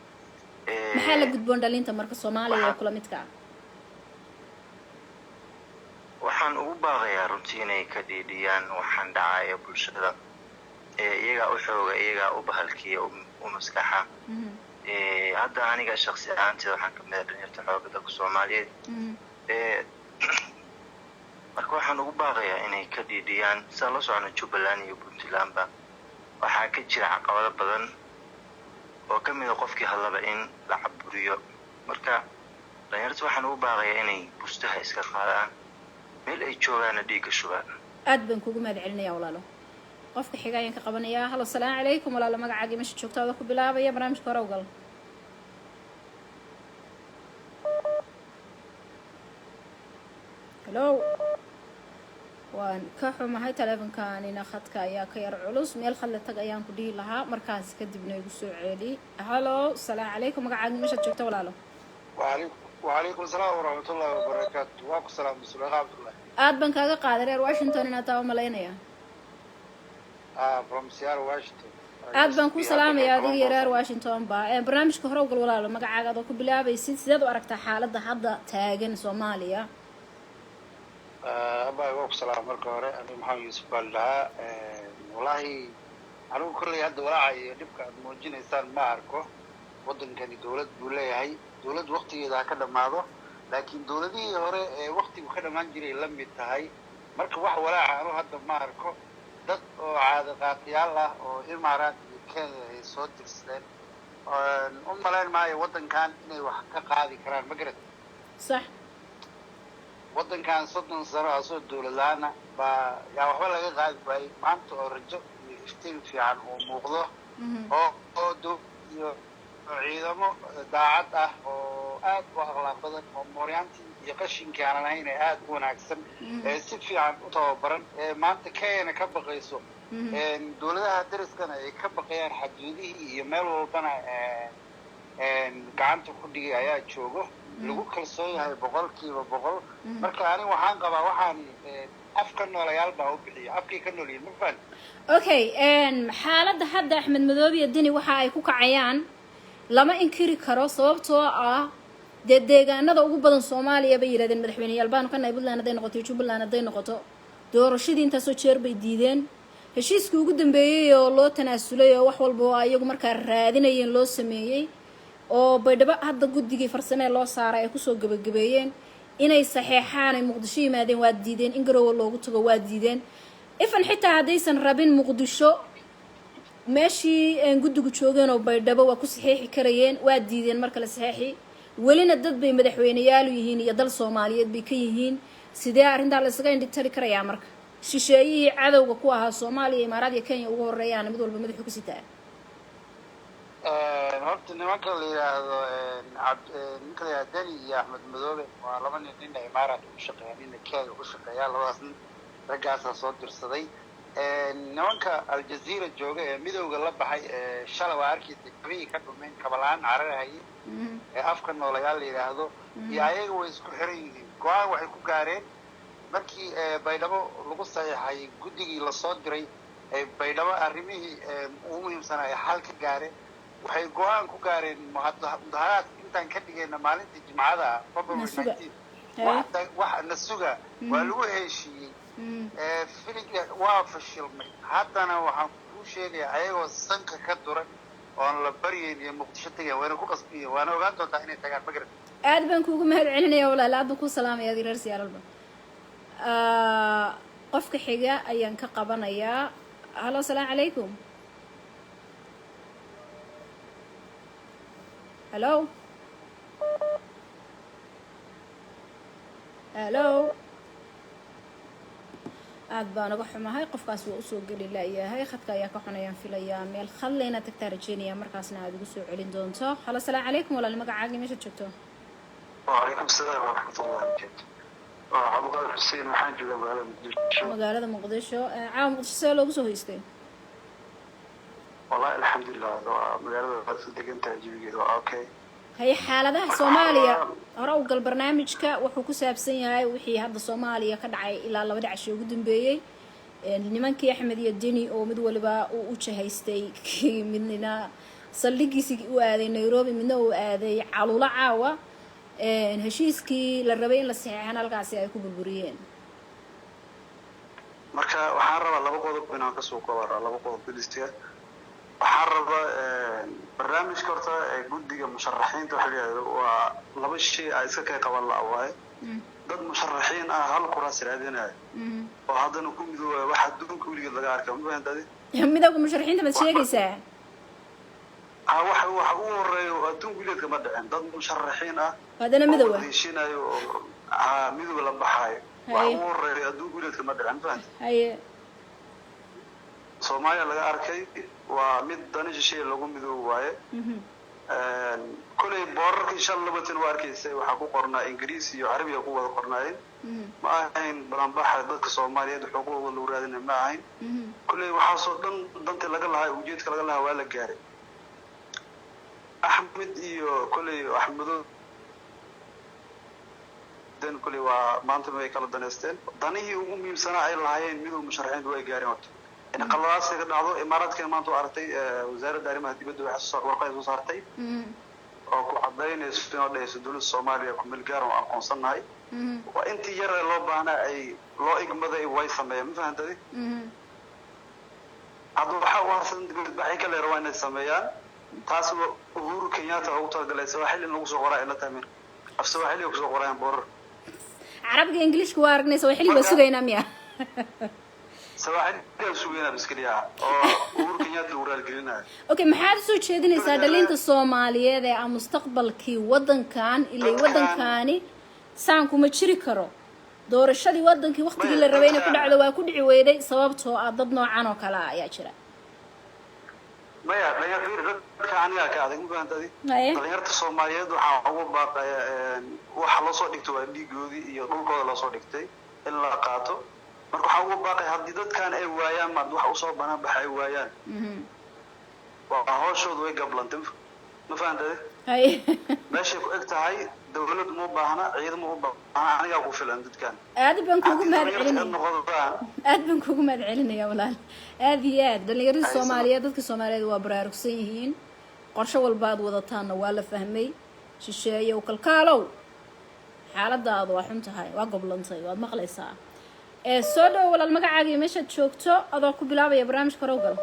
Maxaa la gudboon dhalinta marka Soomaaliya ee kula midka ah?
Waxaan ugu baaqayaa runtii inay ka dhiidhiyaan waxaan dhacaya bulshada. Iyagaa u xooga, iyagaa u bahalkiya, u maskaxa. Hadda aniga shaksi ahaanteeda waxaan kamid ah dhalinyarta xooga dalka Soomaaliyeed. Marka waxaan ugu baaqayaa inay ka dhiidhiyaan. Sidaan la socono, Jubbaland iyo Puntlandba waxaa ka jira caqabado badan oo ka mid a qofkii hadlaba in la caburiyo. Marka dhalinyarta waxaan ugu baaqayaa inay bustaha iska qaadaan, meel ay joogaana dhiigga shubaan.
Aad baan kuugu mahad celinaya, walaalo. Qofka xiga ayaan ka qabanayaa. Halo, asalaamu calaykum, walaalo. Magacaaga meesha joogtaada ku bilaabaya, barnaamijka hore ugal. Hello, waan ka xumahay, taleefonkanina khadka ayaa ka yar culus. Meel khadle tag ayaan ku dhihi lahaa, markaas kadibna igu soo celi. Halo, asalaamu calaykum. Magacaaga, meeshaad joogta, walaalo?
وعليكم السلام ورحمة الله وبركاته. واكو سلام سليخ عبد الله.
Aad baan kaaga qaaday. Reer Washington inaad taa umalaynaya.
آه، from Seattle, Washington.
Aad baan kuu salaamaya adiga iyo reer Washington ba. Barnaamijka hore ugal, walaalo. Magacaaga adoo ku bilaabaysid, sideed u aragtaa xaaladda hadda taagan Soomaaliya?
Abay, waa ku salaam marka hore. Aniga Maxamed Yuusuf baa la dhahaa. Wallaahi anigu kolley hadda walaaca iyo dhibka aad muujinaysaan ma arko. Waddankani dowlad buu leeyahay, dowlad waktigeeda ha ka dhammaado, laakiin dowladihii hore ee waktigu ka dhammaan jiray la mid tahay. Marka wax walaaca anu hadda ma arko. Dad oo caado qaatayaal ah oo Imaaraat iyo Kenya ay soo dirsadeen u malayn maayo waddankan inay wax ka qaadi karaan, ma garat?
Sax.
Waddankan 30 sano asoo dowlad la-aana baa yaa waxba laga qaadi waayey. Maanta oo rajo iyo iftiin fiican uu muuqdo oo dowlad iyo Ciidamo daacad ah oo aad u akhlaaq badan oo mooryaantii iyo qashinkii aanan ahayn ee aad u wanaagsan ee si fiican u tababaran ee maanta Kenyana ka baqayso, dowladaha dariskana ay ka baqayaan, xaduudihii iyo meel walbana gacanta ku dhigay ayaa joogo, lagu kalsoon yahay 100%. Marka aniga waxaan qabaa waxaan afka noolayaal baa u bixiya, afkay ka nool yihiin, ma fahanti?
Okay, xaaladda hadda Axmed Madoobe iyo Deni waxa ay ku kacayaan lama inkiri karo, sababtoo ah dee deegaanada ugu badan Soomaaliya bay yidhahdeen madaxweyneyaal baanu ka nahay, Puntland hadday noqoto iyo Jubbaland hadday noqoto. Doorashadii intaasoo jeer bay diideen. Heshiiskii ugu dambeeyey oo loo tanaasulay oo wax walba oo iyagu markaa raadinayeen loo sameeyey oo Baydhabo hadda guddigii farsamee loo saaray ay kusoo gebagabeeyeen inay saxeexaan ay Muqdisho yimaadeen, waa diideen. In Garowe loogu tago waa diideen. Ifan xitaa haddaysan rabin Muqdisho, meeshii guddigu joogeen oo Baydhabo waa ku saxiixi karayeen, waa diideen. Mar kale saxeexi welina dad bay madaxweyneyaalu yihiin iyo dal Soomaaliyeed bay ka yihiin. Sidee arrintaa la isaga indhigtari karayaa marka shisheeyihii cadowga ku ahaa Soomaaliya, Imaaraad iyo Kenya ugu horeeyaana mid walba madaxu ku sitaa?
Horta nimanka la yidhaahdo ninka la yidhahdo Deni iyo Axmed Madoobe waa laba nin, nina Imaaraat ugu shaqeeya, nina Kenya ugu shaqeeya. Labadaas nin raggaasaa soo dirsaday. Nimanka Aljazeera jooga ee midowga la baxay ee shalay waa arkaysa kabihii ka dhumeen, kabalaan cararahayay ee afka noolayaal la yidhaahdo iyo ayaga way isku xiran yihiin. Go-aan waxay ku gaareen markii Baydhabo lagu saxiixay, guddigii lasoo diray ee Baydhabo arrimihii ugu muhiimsanaa ay xal ka gaareen. Waxay go-aan ku gaareen mudaharaad intaan ka dhigayna maalinta Jimcada ah, February
Nasuga.
19. Wax nasuga waa lagu heshiiyey. Filinka waa fashilmay. Haddana waxaan kuu sheegayaa ayagoo sanka ka duran oon la baryayn iyo Muqdisho tagayan, wayna ku qasbiyen, waana ogaan doontaa inay tagaan, ma garan.
Aad baan kuugu mahad celinaya walaal, aad baan kuu salaamaya adiga reer siyaalalba. Qofka xiga ayaan ka qabanayaa. Halo, asalaamu calaykum. Halo, halo. Aad baan uga xumahay, qofkaas waa usoo geli laayahay, khadka ayaa ka xunayaan filayaa. Meel khadle inaad tagtaa rajeynaya, markaasna aad igu soo celin doonto. Halo, asalaamu calaykum walaal, magacaagii, meeshaad joogto?
وعليكم السلام ورحمة الله وبركاته. عبد القادر حسين, waxaan joogaa magaalada Muqdisho.
Magaalada Muqdisho. Caawa Muqdisho see loogu soo haystay?
Wallahi alxamdulilah, waa magaalada waad u degan tahay, jawigeeda waa okay.
Haye, xaaladaha Soomaaliya hore u gal. Barnaamijka wuxuu ku saabsan yahay wixii hadda Soomaaliya ka dhacay ilaa labadii casho ugu dambeeyey, nimankii Axmed iyo Deni oo mid waliba uu u jahaystay, midna saldhigiisii u aaday Nairobi, midna uu aaday Caluulo caawa, heshiiskii la rabay in la saxeexana halkaasi ay ku burburiyeen.
Marka waxaan rabaa laba qodob inaan kasoo kobara, laba qodob bilistiga. Waxaan rabaa barnaamijka horta ee guddiga musharaxiinta waxa la yidhahdo waa laba shay ay iska kay qaban la waaye. Dad musharaxiin ah hal kuraas raadinaya oo haddana ku midoobaya, wax adduunka weligeed laga arkay ma fahantadi?
Midowga musharaxiinta maad sheegaysaa?
Ha, waxa ugu horeeya oo adduunka weligeed kama dhicin, dad musharaxiin ah
haddana
oo
midowga
wada heshiinayo oo ha midowga la baxaayo, waxa
Haye.
ugu horeeya adduunka weligeed kama dhicin, ma fahantay?
Haye.
Soomaaliya laga arkay waa mid dani shisheeye lagu midoobi waaye. Kolay boorarkii shan labatan waa arkaysay, waxaa ku qornaa Ingiriis iyo Carabiga ku wada qornaayeen. Ma ahayn balanbaxa dadka Soomaaliyeed xuquuqdooda lagu raadinay, ma ahayn. Kolay waxaasoo dhan dantii laga lahaa, ujeedka laga lahaa waa la gaaray. Axmed iyo kolay Axmedo dan kolay waa maanta way kala daneysteen. Danihii ugu muhiimsanaa ay lahaayeen midowga musharaxiintu way gaareen. Horta in qaladaas ka dhacdo Imaaraadkana maanta waa aragtay, wasaaradda arrimaha dibadda waxay soo warqad soo saartay oo ku cadaynayso inoo dhehayso dowladda Soomaaliya ku meel gaar oo aqoonsannahay. Waa intii yar ee loo baahnaa ay loo igmaday way sameeyeen, ma fahantadi? Hadda waxaa u harsan dibadbaxyo kale rabaa inay sameeyaan. Taas waa Uhuru Kenyatta ugu talagalay Sawaaxili in lagu soo qoraa ila tahay, af Sawaaxili kusoo qorayaan boorar.
Carabiga, Ingiliishka waa aragnaysa, waa xilli waa sugaynaa miya?
Sawaaxili sugaynaa bas keliya oo Uhuru Kenyatta lagu raalgelinayo.
Okay, maxaad usoo jeedinaysaa dhalinta Soomaaliyeed ee ah mustaqbalkii waddankan ilay waddankaani saan kuma jiri karo? Doorashadii waddankii waqtigii la rabay inay ku dhacdo waa ku dhici weyday, sababtoo ah dad noocan oo kale ah ayaa jira.
Maya, dhalinyar fiir, dadka aniga ka adag ma fahantadi.
Haye.
Dhalinyarta Soomaaliyeed waxaa ugu baaqaya, waxa loo soo dhigtay waa dhiigoodii iyo dhulkooda loo soo dhigtay in la qaato. Marka waxaa ugu baaqaya, haddii dadkan ay waayaan maad wax usoo banaan baxa ay waayaan, waa hooshoodu way gablantay, ma fahantadi?
Haye.
Meeshay ku eg tahay, dawlad uma baahna, ciidan uma baahna, anigaa ku filan dadkan.
Aad baan kuugu mahad
Haddii dhalinyarta ay
celinaya.
noqdaan.
Aad baan kuugu mahad celinaya walaal, aad iyo aad. Dhallinyaradii Soomaaliyeed, dadka Soomaaliyeed waa baraarugsan yihiin. Qorshe walba aad wadataanna waa la fahmay. Shisheeyow kalkaalow, xaaladaadu waa xun tahay, waa goblantay, waad maqlaysaa. Ee soo dhowo walaal, magacaaga iyo meeshaad joogto adoo ku bilaabaya barnaamijka rowgal.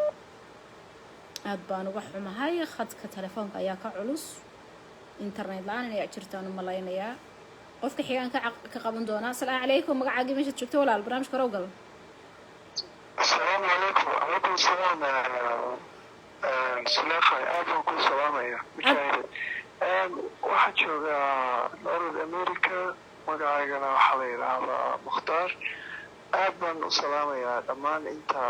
Aad baan uga xumahay, khadka telefoonka ayaa ka culus, internet la-aan inay jirtaan u malaynayaa. Qofka xigaan ka qaban doonaa. Asalaamu calaykum, magacaaga iyo meeshaad joogto walaal, barnaamijka rowgal.
Asalaamu calaykum. Calaykum asalaam. Suleekha, aad baan kuu salaamaya, mujaahid. Waxaa joogaa North America, magacaygana waxaa la yidhaahdaa Mukhtaar. Aad baan u salaamayaa dhammaan inta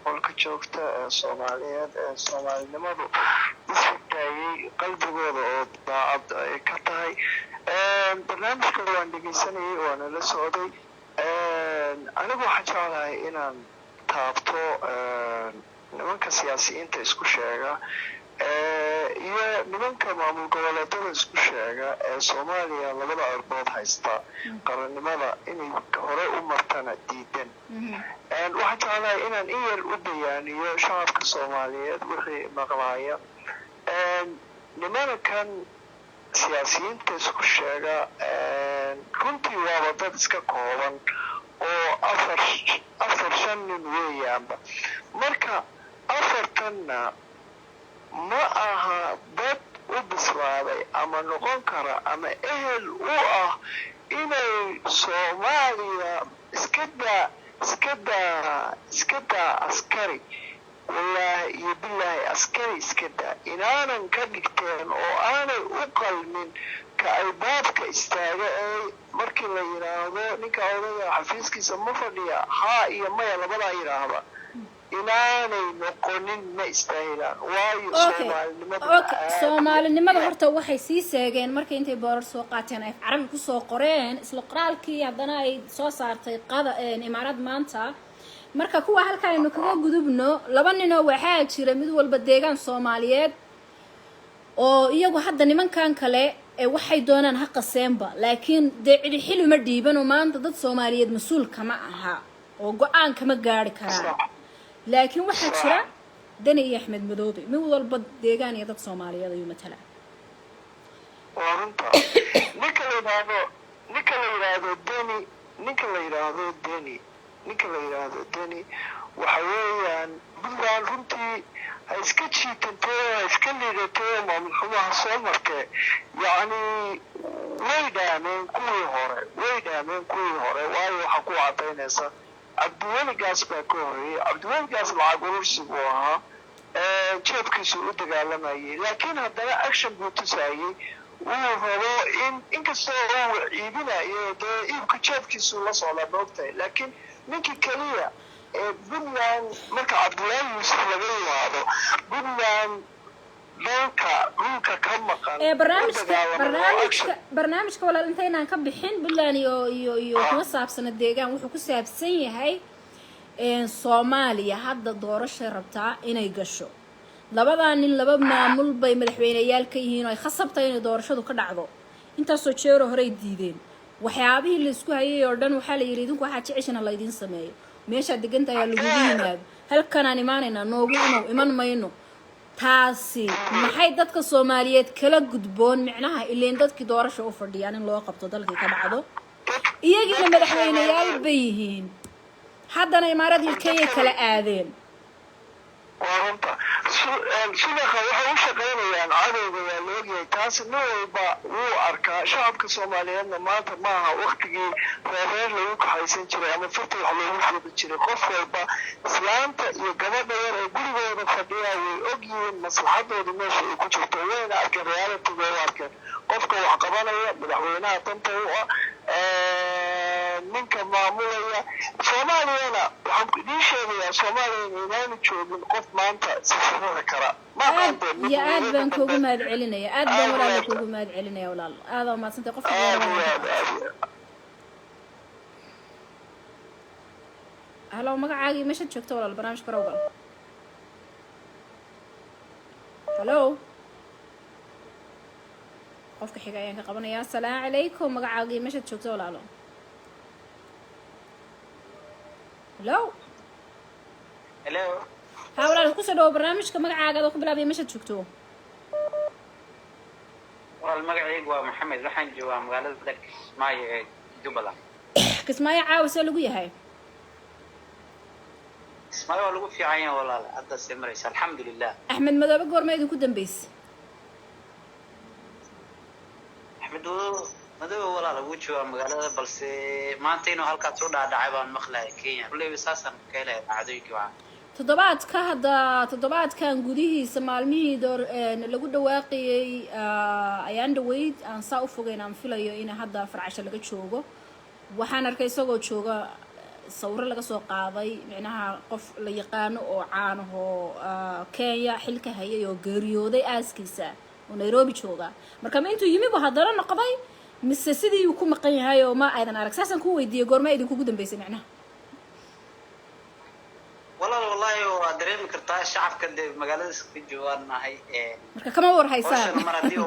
qolka joogta ee Soomaaliyeed ee Soomaalinimadu isfitaayey qalbigooda oo daacad ay ka tahay. Barnaamijka waan dhegeysanayay, waana la socday. Anigu waxaan jeclahay inaan taabto nimanka siyaasiyiinta isku sheega iyo nimanka maamul goboleedada isku sheega ee Soomaaliya labada cirbood haysta, qarannimada inay hore u martana diidan. Waxaan jeclahay inaan in yar u bayaaniyo shacabka Soomaaliyeed wixii maqlaaya. Nimankan siyaasiyiinta isku sheega runtii waaba dad iska kooban oo afar shan nin weeyaanba. Marka afartanna ma aha dad u bislaaday ama noqon kara ama ehel u ah inay Soomaaliya iska daa askari, wallaahi iyo bilaahi, askari iska daa, inaanan ka dhigteen oo aanay u qalmin ka albaabka istaaga ee markii la yidhaahdo ninka odayga xafiiskiisa ma fadhiya, haa iyo maya labadaa yidhaahda, inaanay noqonin, ma istaahilaan, waayo Soomaalinimadu
Okay, Soomaalinimada horta waxay sii seegeen markay intay boorar soo qaateen ay Carabi kusoo qoreen, isla qoraalkii haddana ay soo saartay qada Imaarad maanta. Marka kuwa halka aynu kaga gudubno, laba ninoo waxaa jira mid walba deegaan Soomaaliyeed oo iyagu hadda nimankan kale ee waxay doonaan ha qaseenba, laakiin dee cidi xili ma dhiiban oo maanta dad Soomaaliyeed mas-uul kama aha oo go-aan kama gaari karaan. Laakiin waxaa jira Deni iyo Axmed Madoobe, mid walba deegaan iyo dad Soomaaliyeed ayuu matalaa.
Waa runta. Ninka la yidhaahdo Deni, ninka la yidhaahdo Deni waxa weeyaan Puntland runtii ha iska jiitantee, ha iska liidatee, maamul xumaha soo martee, yacni way dhaameen kuwii hore, way dhaameen kuwii hore. Waayo, waxaa ku cadaynaysa Cabdiweligaas baa ka horreeyey. Cabdiweligaas lacag urursi buu ahaa, jeebkiisu u dagaalamayay, laakiin haddana action buu tusaayey uu rabo in inkastoo uu wax iibinayo, dee iibka jeebkiisu la socdaa, maogtahay. Laakiin ninkii keliya ee Puntland marka Cabdullaahi Yuusuf laga yimaado Puntland dalka dhulka ka maqan
ee
u
barnaamijka
dagaalamay oo
barnaamijka
action
barnaamijka walaal, intaynaan ka bixin Puntland iyo kuma saabsana deegaan, wuxuu ku saabsan yahay Soomaaliya hadda doorashay rabtaa inay gasho. Labadaa nin laba maamul bay madaxweyneyaal ka yihiin oo ay khasabtay inay doorashadu ka dhacdo. Intaasoo jeero horey diideen waxyaabihii la isku hayay oo dhan. Waxaa la yidhi idinku waxaa jeceshana laydiin sameeyo, meeshaad degantahay lagugu yimaado, halkanaan imaanaynaa, noogu imow, iman mayno. Taasi maxay dadka Soomaaliyeed kala gudboon? Micnaha ileen dadkii doorasha u fadhiyaan in loo qabto, dalkii ka dhacdo, iyagiina madaxweyneyaal bay yihiin, haddana Imaarad iyo Kenya kala aadeen.
Waa runta, Sulekha. Waxay u shaqaynayaan cadowga, waa la ogyahay taas, nin walba wuu arkaa. Shacabka Soomaaliyeedna maanta maaha waktigii reereer lagu kaxaysan jiray ama farta wax loogu fuudi jiray. Qof walba, islaanta iyo gabadha yar ee gurigooda fadhiya, way og yihiin maslaxadooda meesha ay ku jirto, wayna arkeen reality-ga, u arkeen qofka wax qabanaya, madaxweynaha danta u ah. Ninka maamulaya Soomaaliyana waxaan ku idiin sheegayaa, Soomaaliya inaanu joogin qof maanta safarada kara. Ma
Aad
aqoonteen
iyo aad baan kuugu mahad celinaya, aad baan
Aad
walaala
iyo aad.
kuugu mahad celinaya walaal, aad waa mahadsantay. Qofka
Aad
xiga
iyo
rabaa
aad, aad iyo aad.
Halo, magacaagii, meeshaad joogto walaal, barnaamijka hore ugal. Halo, qofka xiga ayaan ka qabanayaa. Asalaamu calaykum, magacaagii, meeshaad joogto walaalo. Halo.
Hello.
Ha walaal, kusoo dhawo barnaamijka. Magacaaga adoo ku bilaabaya, meeshaad joogto.
Walaal, magacaygu waa Maxamed, waxaan joogaa magaalada Kismaayo ee Jubbaland.
Kismaayo caawa see lagu yahay?
Kismaayo waa lagu fiican yahay walaal, hadda see maraysa, alxamdulilah.
Axmed Madoobe goorma idinku dambeysay?
Axmed Madoobe walaal wuu joogaa magaalada, balse maanta inuu halkaas u dhaadhacay baan maqlaya Kenya. Kulleyba saasaan ka helaya dhacdooyinkii waxaa.
Toddobaadka hadda, toddobaadkan gudihiisa, maalmihii door lagu dhawaaqayay ayaan dhaweyd aan saa u fogeyn, aan filayo in hadda 4 casho laga joogo, waxaan arkay isagoo jooga, sawiro laga soo qaaday, micnaha qof la yaqaano oo caanahoo Kenya xilka hayay oo geeriyooday aaskiisa oo Nairobi jooga. Marka ma intuu yimibu haddana noqday mise sidii uu ku maqan yahay oo ma aydan arag? Saasaan ku weydiiyey, goorma idinkugu dambeysay micnaha?
Walaal, wallahi waa dareemi kartaa, shacabka dee magaalada iska joogaan nahay.
Marka kama war haysaan.
Hawshan mar haddii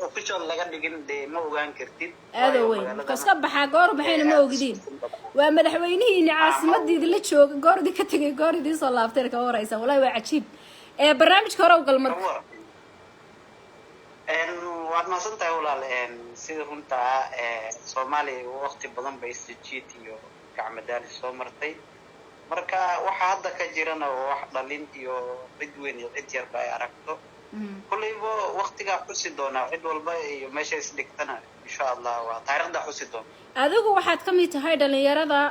official laga dhigin dee ma ogaan kartid.
Aada
Waayo
weyn.
magaaladana
Marka iska baxaa, goor baxayna ma ogdiin. Waa madaxweynihiini caasimadii la jooga, goor idin ka tegay, goor idiin soo laabtayna kama war haysaan. Wallahi waa cajiib. Ee barnaamijka hore u gal marka.
Waad mahadsan tahay walaal. Sida runta ah, Soomaaliya waqti badan bay isjiid iyo gacmadaalis soo martay. Marka waxa hadda ka jirana waa wax dhalin iyo cid weyn iyo cid yarba ay aragto. Kolleyba waqtigaa xusi doonaa cid walba iyo meesha isdhigtana, insha Allah waa taariikhda xusi doona.
Adigu waxaad ka mid tahay dhalinyarada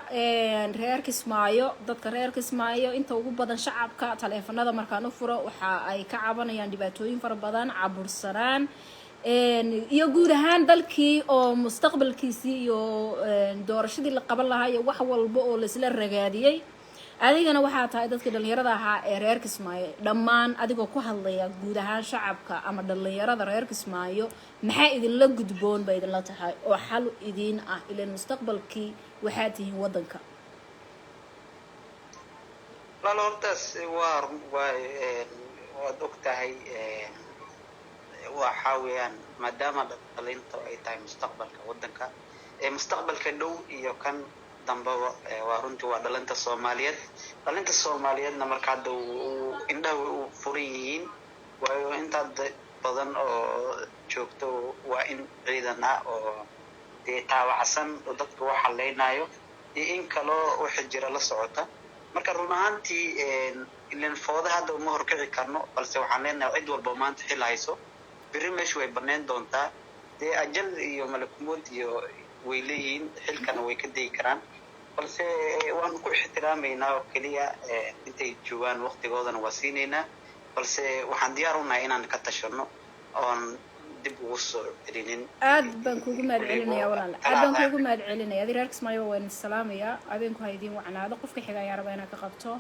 reer Kismaayo. Dadka reer Kismaayo inta ugu badan, shacabka taleefanada markaan u furo, waxa ay ka cabanayaan dhibaatooyin fara badan, cabursanaan iyo guud ahaan dalkii oo mustaqbalkiisii iyo doorashadii la qaban lahaa iyo wax walba oo laisla ragaadiyey. Adigana waxaa tahay dadkii dhalinyarada ahaa ee reer Kismaayo dhammaan. Adigoo ku hadlaya guud ahaan shacabka ama dhalinyarada reer Kismaayo, maxaa idinla gudboon ba idinla tahay oo xal idiin ah, ilan mustaqbalkii waxaa tihiin waddanka?
Walaal, hortaas waa waad og tahay, waxa weeyaan maadaama dhalinta ay tahay mustaqbalka waddanka, mustaqbalka dhow iyo kan dambaba, waa runtii waa dhalinta Soomaaliyeed. Dhalinta Soomaaliyeedna marka hadda indhaha way u furan yihiin, waayo intaad badan oo joogto waa in ciidan ah oo dee taawacsan oo dadka wax haleynayo iyo in kaloo waxa jira la socota. Marka run ahaantii ilan fooda hadda uma horkici karno, balse waxaan leenahay cid walba maanta xil hayso, berri meeshu way banayn doontaa. Dee ajal iyo malakumood iyo way leeyihiin, xilkana way ka dayi karaan, balse waanu ku ixtiraamaynaa oo keliya intay joogaan waqtigoodana waa siinaynaa. Balse waxaan diyaar u nahay inaan ka tashano oon dib ugu soo celinin.
Aad baan kuugu mahad celinaya walaal, aad baan kuugu mahad celinaya. Adi reer Kismaayo waan idin salaamayaa, habeenku ha idiin wacnaado. Qofka xiga ayaa rabaa inaan ka qabto.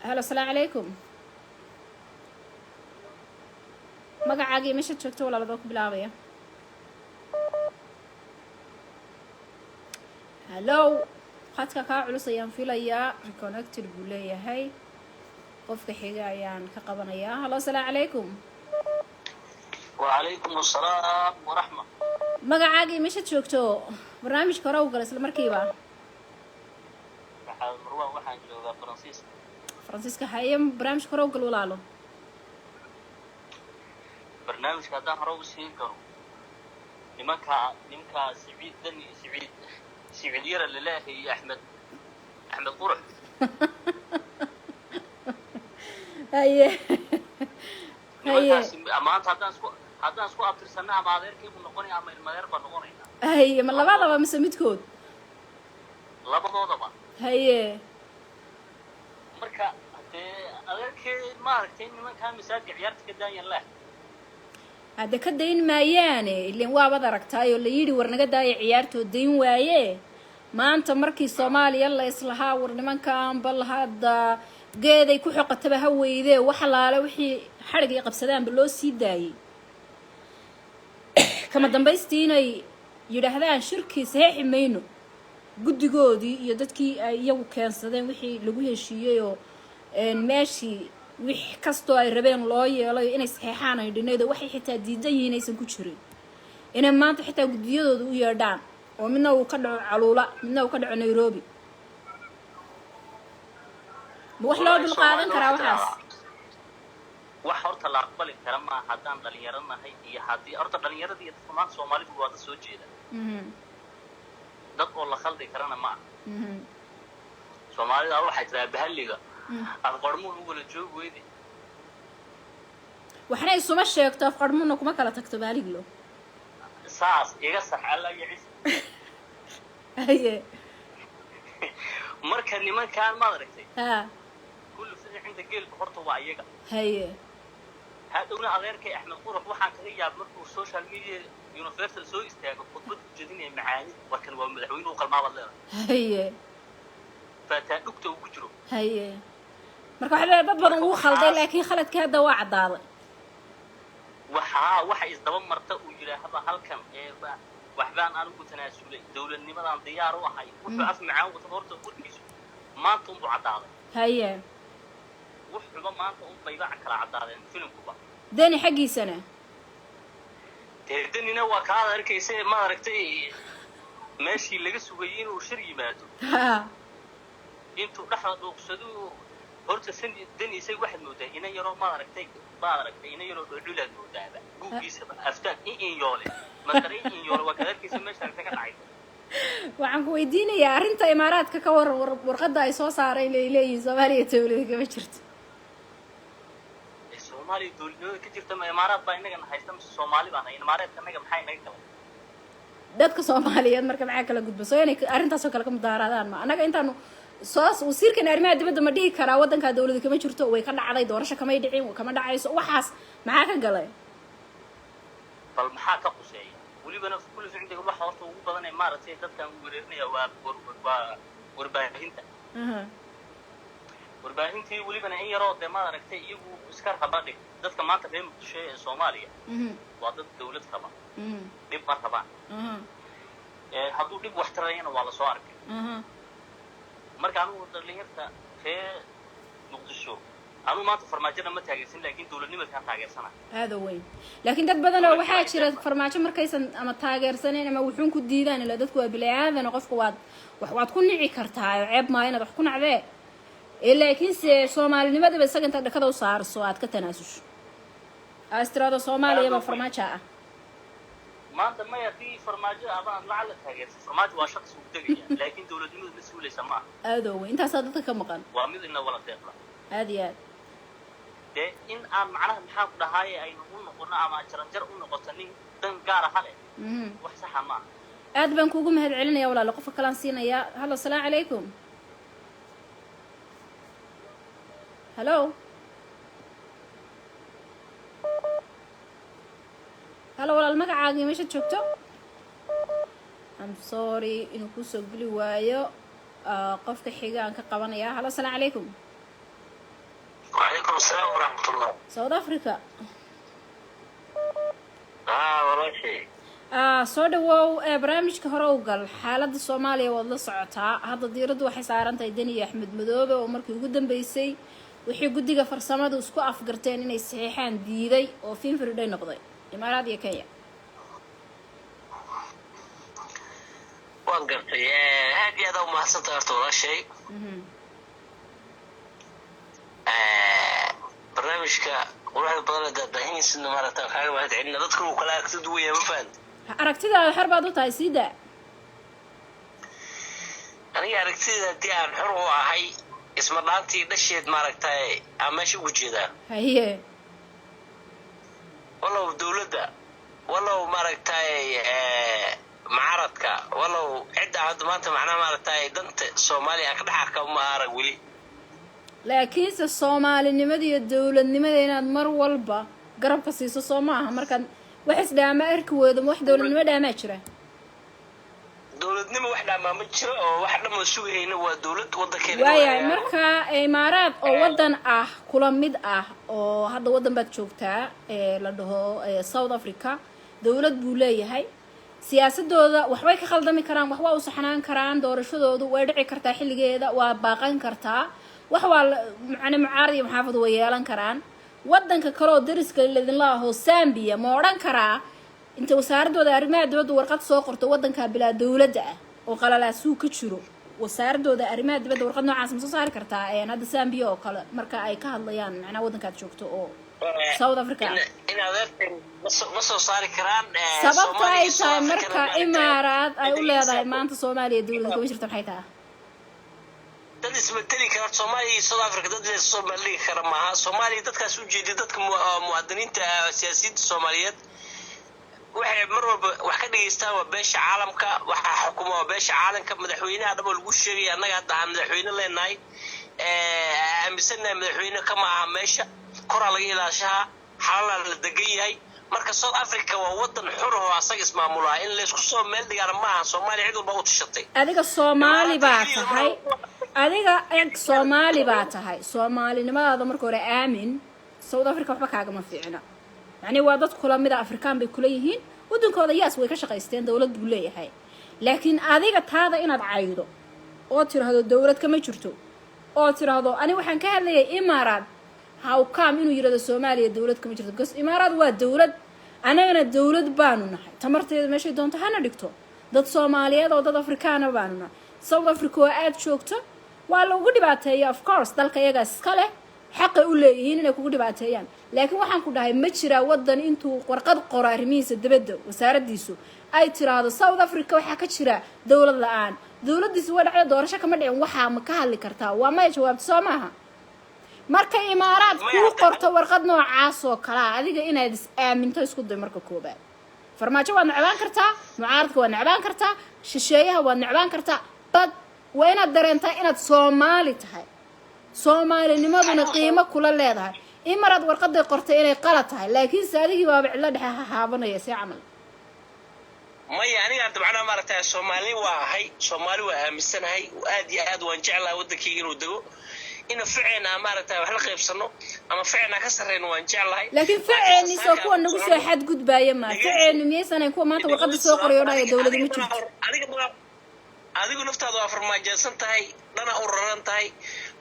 Halo, asalaamu calaykum, magacaagii, meeshaad joogto walaal, adoo ku bilaabaya. Hallo, khadka kaa culus ayaan filayaa, reconnected buu leeyahay. Qofka xiga ayaan ka qabanayaa. Halo, asalaamu calaykum.
وعليكم السلام ورحمة.
Magacaagii, meeshaad joogto, barnaamijka hore u gala isla markiiba.
Maxamed Marwaan, waxaan joogaa Faransiiska.
Faransiiska, haye, barnaamijka hore u gal walaalo.
Barnaamijka haddaan hore u siin karo, nimanka ninka Siciid Dani, Siciid Yara laleeyahay iyo Axmed Qurux.
Haye haye.
Nimankaasi maanta haddaan isku abtirsanna ama adeerkay buu noqonaya ama ilmadeer baan noqonaynaa.
Haye, ma labadaba mise midkood?
Labadoodaba.
Haye.
Marka hadee adeerkay maaragtay nimankaa masaajidka ciyaarta ka daayan leh.
Hadde ka dayn maayaane, ileen waabad aragtaayoo la yidhi war naga daaya ciyaartoo dayn waaye. Maanta markii Soomaaliya la islahaa war nimankan bal hadda geeday ku xoqataba ha weydee, wax alaale wixii xadhig ay qabsadaanba loo sii daayey, kama dambaystii inay yidhaahdaan shirkii saxiixi mayno, guddigoodii iyo dadkii ay iyagu keensadeen wixii lagu heshiiyey oo meeshii wix kastoo ay rabeen loo yeelay inay saxeexaan ay dhinayd oo waxay xitaa diidan yihiin aysan ku jirin, inay maanta xitaa guddiyadooda u yeedhaan oo midna uu ka dhaco Caluula, midna uu ka dhaco Nairobi. Ma wax loo
Wallaahi
dul qaadan
Soomaalida
karaa
waxay
waxaas?
Tidahdaa wax horta la aqbali kara maaha haddaan dhalinyaro nahay iyo haddii horta dhalinyarada iyo dadka maanta Soomaalidu waa dad soo jeeda, dad oo la khaldi karana ma aha. Soomaalida waxay tiraa bahaliga afqarmuun u wala joog weyde.
Waxna isuma sheegto, afqarmuuna kuma kala tagto baaliglo.
Saas iga sax, Alla iyo ciise.
Haye.
Marka nimankaan maad aragtay, kullu sida cinda geelka horta waa iyaga. Hadhowna adeerkay Axmed Qurux waxaan kaga yaab markuu social media Universal soo istaago, khudbad u jeedinaya macaani, warkan waa madaxweynuhu qalmaabaad leedahay. Faataa dhugta uu ku jiro.
Haye, marka waxaa leedahay dad badan
Marka
wuu khalday,
waxaas
laakiin khaladkii hadda waa caddaaday.
Waxaa waxa isdaba marta uu yidhaahda halkan ee waxbaan anigu tanaasulay, dowladnimadaan diyaar u ahay, wuxuu af macaan wata horta warkiisu maanta unbuu caddaaday. Wuxuba maanta un bayba kala caddaadeen filimkuba.
Deni xaggiisana?
Dee Denina waa kaad arkaysa, maad aragtay meeshii laga sugayay inuu shir yimaado, intuu dhexda dhuuqsado horta san Deni isaga waxaad moodaa ina yaroo maad aragtay ina yaroo dhooculaad moodaaba guugiisaba aftaag in in yoole masare in in yoole waa kaad arkaysa meesha aragta ka dhacay.
Waxaan ku weydiinayaa arrinta Imaaraadka ka waran, warqadda ay soo saareen ay leeyihiin Soomaaliya dowlada kama jirto.
Ee Soomaaliya dowladnimada ka jirta, ma Imaaraad baa inagana haysta mise Soomaali baan hay? Imaaraadka inaga maxaa inaga galay?
Dadka Soomaaliyeed marka maxaa kala gudba? Soo inay arrintaasoo kale ka mudaaraadaan ma annaga intaanu soo wasiirkan arrimaha dibadda ma dhihi karaa waddankaa dowlada kama jirto, way ka dhacday doorasho, kamay dhicin, kama dhacayso, waxaas maxaa ka galay?
Bal maxaa ka quseeya? Welibana kulli cindiga waxa horta ugu badan ee maaragtay dadkan u wereerinaya waa warbaahinta. Warbaahintii welibana in yaroo dee maad aragtay iyagu iska raba dhig. Dadka maanta reer Muqdisho ee Soomaaliya waa dad dawlad raba, dhib ma rabaan. Hadduu dhib wax tarayana waa lasoo arkay. Marka anigu dhalinyarta reer Muqdisho, anigu maanta Farmaajona ma taageersan, laakiin dowladnimadkaan taageersana.
Aada u weyn, laakiin dad badan oo waxaa jira Farmaajo markaysan ama taageersanayn ama wuxuun ku diidaan, ilaa dadku waa bini aadan, qofka waad wax waad ku nici kartaa oo ceeb maayo inaad wax ku nacdee ee, laakiinse soomaalinimadaba isaga intaad dhakada u saarso aad ka tanaasusho aad is tiraado Soomaaliyaba
Aada u weyn.
Farmaajo ah.
Maanta maya, haddii Farmaajo abaan lacag la taageersan, Farmaajo waa shaqsi uu degaya, laakiin dowladnimadu ma suulaysa maaha.
Aada u weyn, intaasaa dadka ka maqan.
Waa mid ina wala deeqda.
Aada iyo aad.
Dee in aan macnaha maxaan ku dhahaaye aynu u noqono ama jaranjar u noqoto nin dan gaara hale, wax saxa maaha.
Aad baan kuugu mahad celinaya walaalo. Qofka kalaan siinayaa. Hallo, asalaamu calaykum. Hallo, hallo walaal, magacaagii, meeshaad joogto? I'm sorry inuu kusoo geli waayo. Qofka xiga aan ka qabanayaa. Hallo, asalaamu calaykum.
وعليكم السلام ورحمة الله.
South Africa.
اه والله.
Soo dhawow ee barnaamijka hore u gal. Xaaladda Soomaaliya waad la socotaa, hadda diiraddu waxay saaran tahay Deni iyo Axmed Madoobe oo markii ugu dambeysay wixii guddiga farsamadu isku afgarteen inay saxiixaan diiday oo finfriday noqday Imaaraad iyo Kenya.
Waan gartay, aad iyo aad aa umahadsantahay horta walaashay. Barnaamijka quruxda badan ee daadahihiisana maaragta kaaga mahad celina, dadka wuu kala aragti duwaya, ma fahant?
Aragtidaada xor baad u tahay, sii daa.
Aniga aragtida haddii aan xor u ahay, isma dhaantii dhasheed maaragtay aan meesha ugu jeedaa. Walow dowladda, walow maaragtay mucaaradka, walow cidda hadda maanta macnaha maaragtay danta Soomaaliya aan ka dhex arka ma arag weli.
Laakiinse soomaalinimada iyo dowladnimada inaad mar walba garabka siiso soo ma aha markaad Wax isdhaama arki weydo, ma wax dowladnimo dhaamaa jira?
Dowladnimo wax dhaamaa ma jiro, oo wax dhamma sugayna waa dowlad wadankeena.
Waayahay, marka Imaaraad oo wadan ah kula mid ah, oo hadda waddan baad joogtaa la dhaho South Africa, dowlad buu leeyahay. Siyaasadooda waxbay ka khaldami karaan, wax waa u saxnaan karaan, doorashadoodu way dhici kartaa xilligeeda, waa baaqan kartaa, wax waa macne mucaarad iyo muxaafad way yeelan karaan. Wadanka kale oo dariska ladinla aho, Zambia, ma odhan karaa inta wasaaradooda arrimaha dibadda warqad soo qorto wadanka bilaa dowladda ah oo qalalaasuu ka jiro? Wasaaradooda arrimaha dibadda warqad noocaas ma soo saari kartaa hadda Zambia oo kale marka ay ka hadlayaan, macnaha waddankaad joogto oo South Africa?
In adeerteen ma soo saari karaan.
Sababta ay tahay marka Imaaraad ay u leedahay maanta Soomaaliya dowlad kama jirto maxay tahay?
Dad ismateli kara Soomaaliya iyo South Africa dad soo bandhigi kara maaha. Soomaaliya dadkaas ujeediya, dadka muwaadiniinta, siyaasiyiinta Soomaaliyeed waxay mar walba wax ka dhegeystaan waa beesha caalamka. Waxaa xukuma waa beesha caalamka. Madaxweynaha dhaba lagu sheegaya, annaga hadda aan madaxweyne leenahay, aaminsannahay, madaxweyne kama aha. Meesha koraa laga ilaashaha, xalalaa la degan yahay. Marka South Africa waa wadan xur oo asaga ismaamulaa, in laysku soo meel dhigaana maaha. Soomaaliya cid walba u tashatay.
Adiga Soomaali baa tahay, adiga eg, Soomaali baa tahay. Soomaalinimadaada marka hore aamin. South Africa waxba kaagama fiicna, macnihi waa dad kula mida, Afrikaan bay kula yihiin waddankooda. Yaas, way ka shaqaysteen, dowlad buu leeyahay. Laakiin adiga taada inaad caydo oo tiraahdo dowlad kama jirto, oo tiraahdo ani waxaan ka hadlayay Imaaraad, how come inuu yirahdo Soomaaliya dowlad kama jirto? Because Imaaraad waa dowlad, annagana dowlad baanu nahay. Tamarteeda meeshay doonto hana dhigto. Dad Soomaaliyeed oo dad Afrikaana baanu nahay. South Africa oo aada joogto waa lagu dhibaateeya, of course, dalka iyagaa iska leh, xaqay u leeyihiin inay kugu dhibaateeyaan. Laakiin waxaan ku dhahay, ma jiraa wadan intuu warqad qoro arrimihiisa dibadda wasaaraddiisu ay tiraahdo South Africa waxaa ka jira dowlad la-aan, dowladdiisu waa dhacda, doorasho kama dhicin? Waxaa ma ka hadli kartaa? Waa maya jawaabta, soo maaha? Marka Imaaraad kuu qorto warqad noocaas oo kalea, adiga inaad is aaminto isku day marka koobaad. Farmaajo waad necbaan kartaa, mucaaradka waad necbaan kartaa, shisheeyaha waad necbaan kartaa, bad waa inaad dareentaa inaad Soomaali tahay, Soomaalinimaduna qiimo kula leedahay. Imaraad warqaday qortay inay qalad tahay, laakiinse adigii baaba cidlo dhexe ha haabanaya, see camal?
Maya, aniga hadda macnaha maaragtay Soomaali waa ahay, Soomaali waa aaminsanahay, aad iyo aad waan jeclahay waddankayga inuu dego, ina ficeena maaragtay wax la qaybsano ama ficeena ka sarreyno waan jeclahay.
Laakiin faceeni soo kuwa nagu soo xadgudbaaya ma faceenu miyaysan kuwa maanta warqada soo qoray oo dhahaya dowladu ma jirto?
Adigu naftaada waa farmaajeysan tahay, dhana u raran tahay.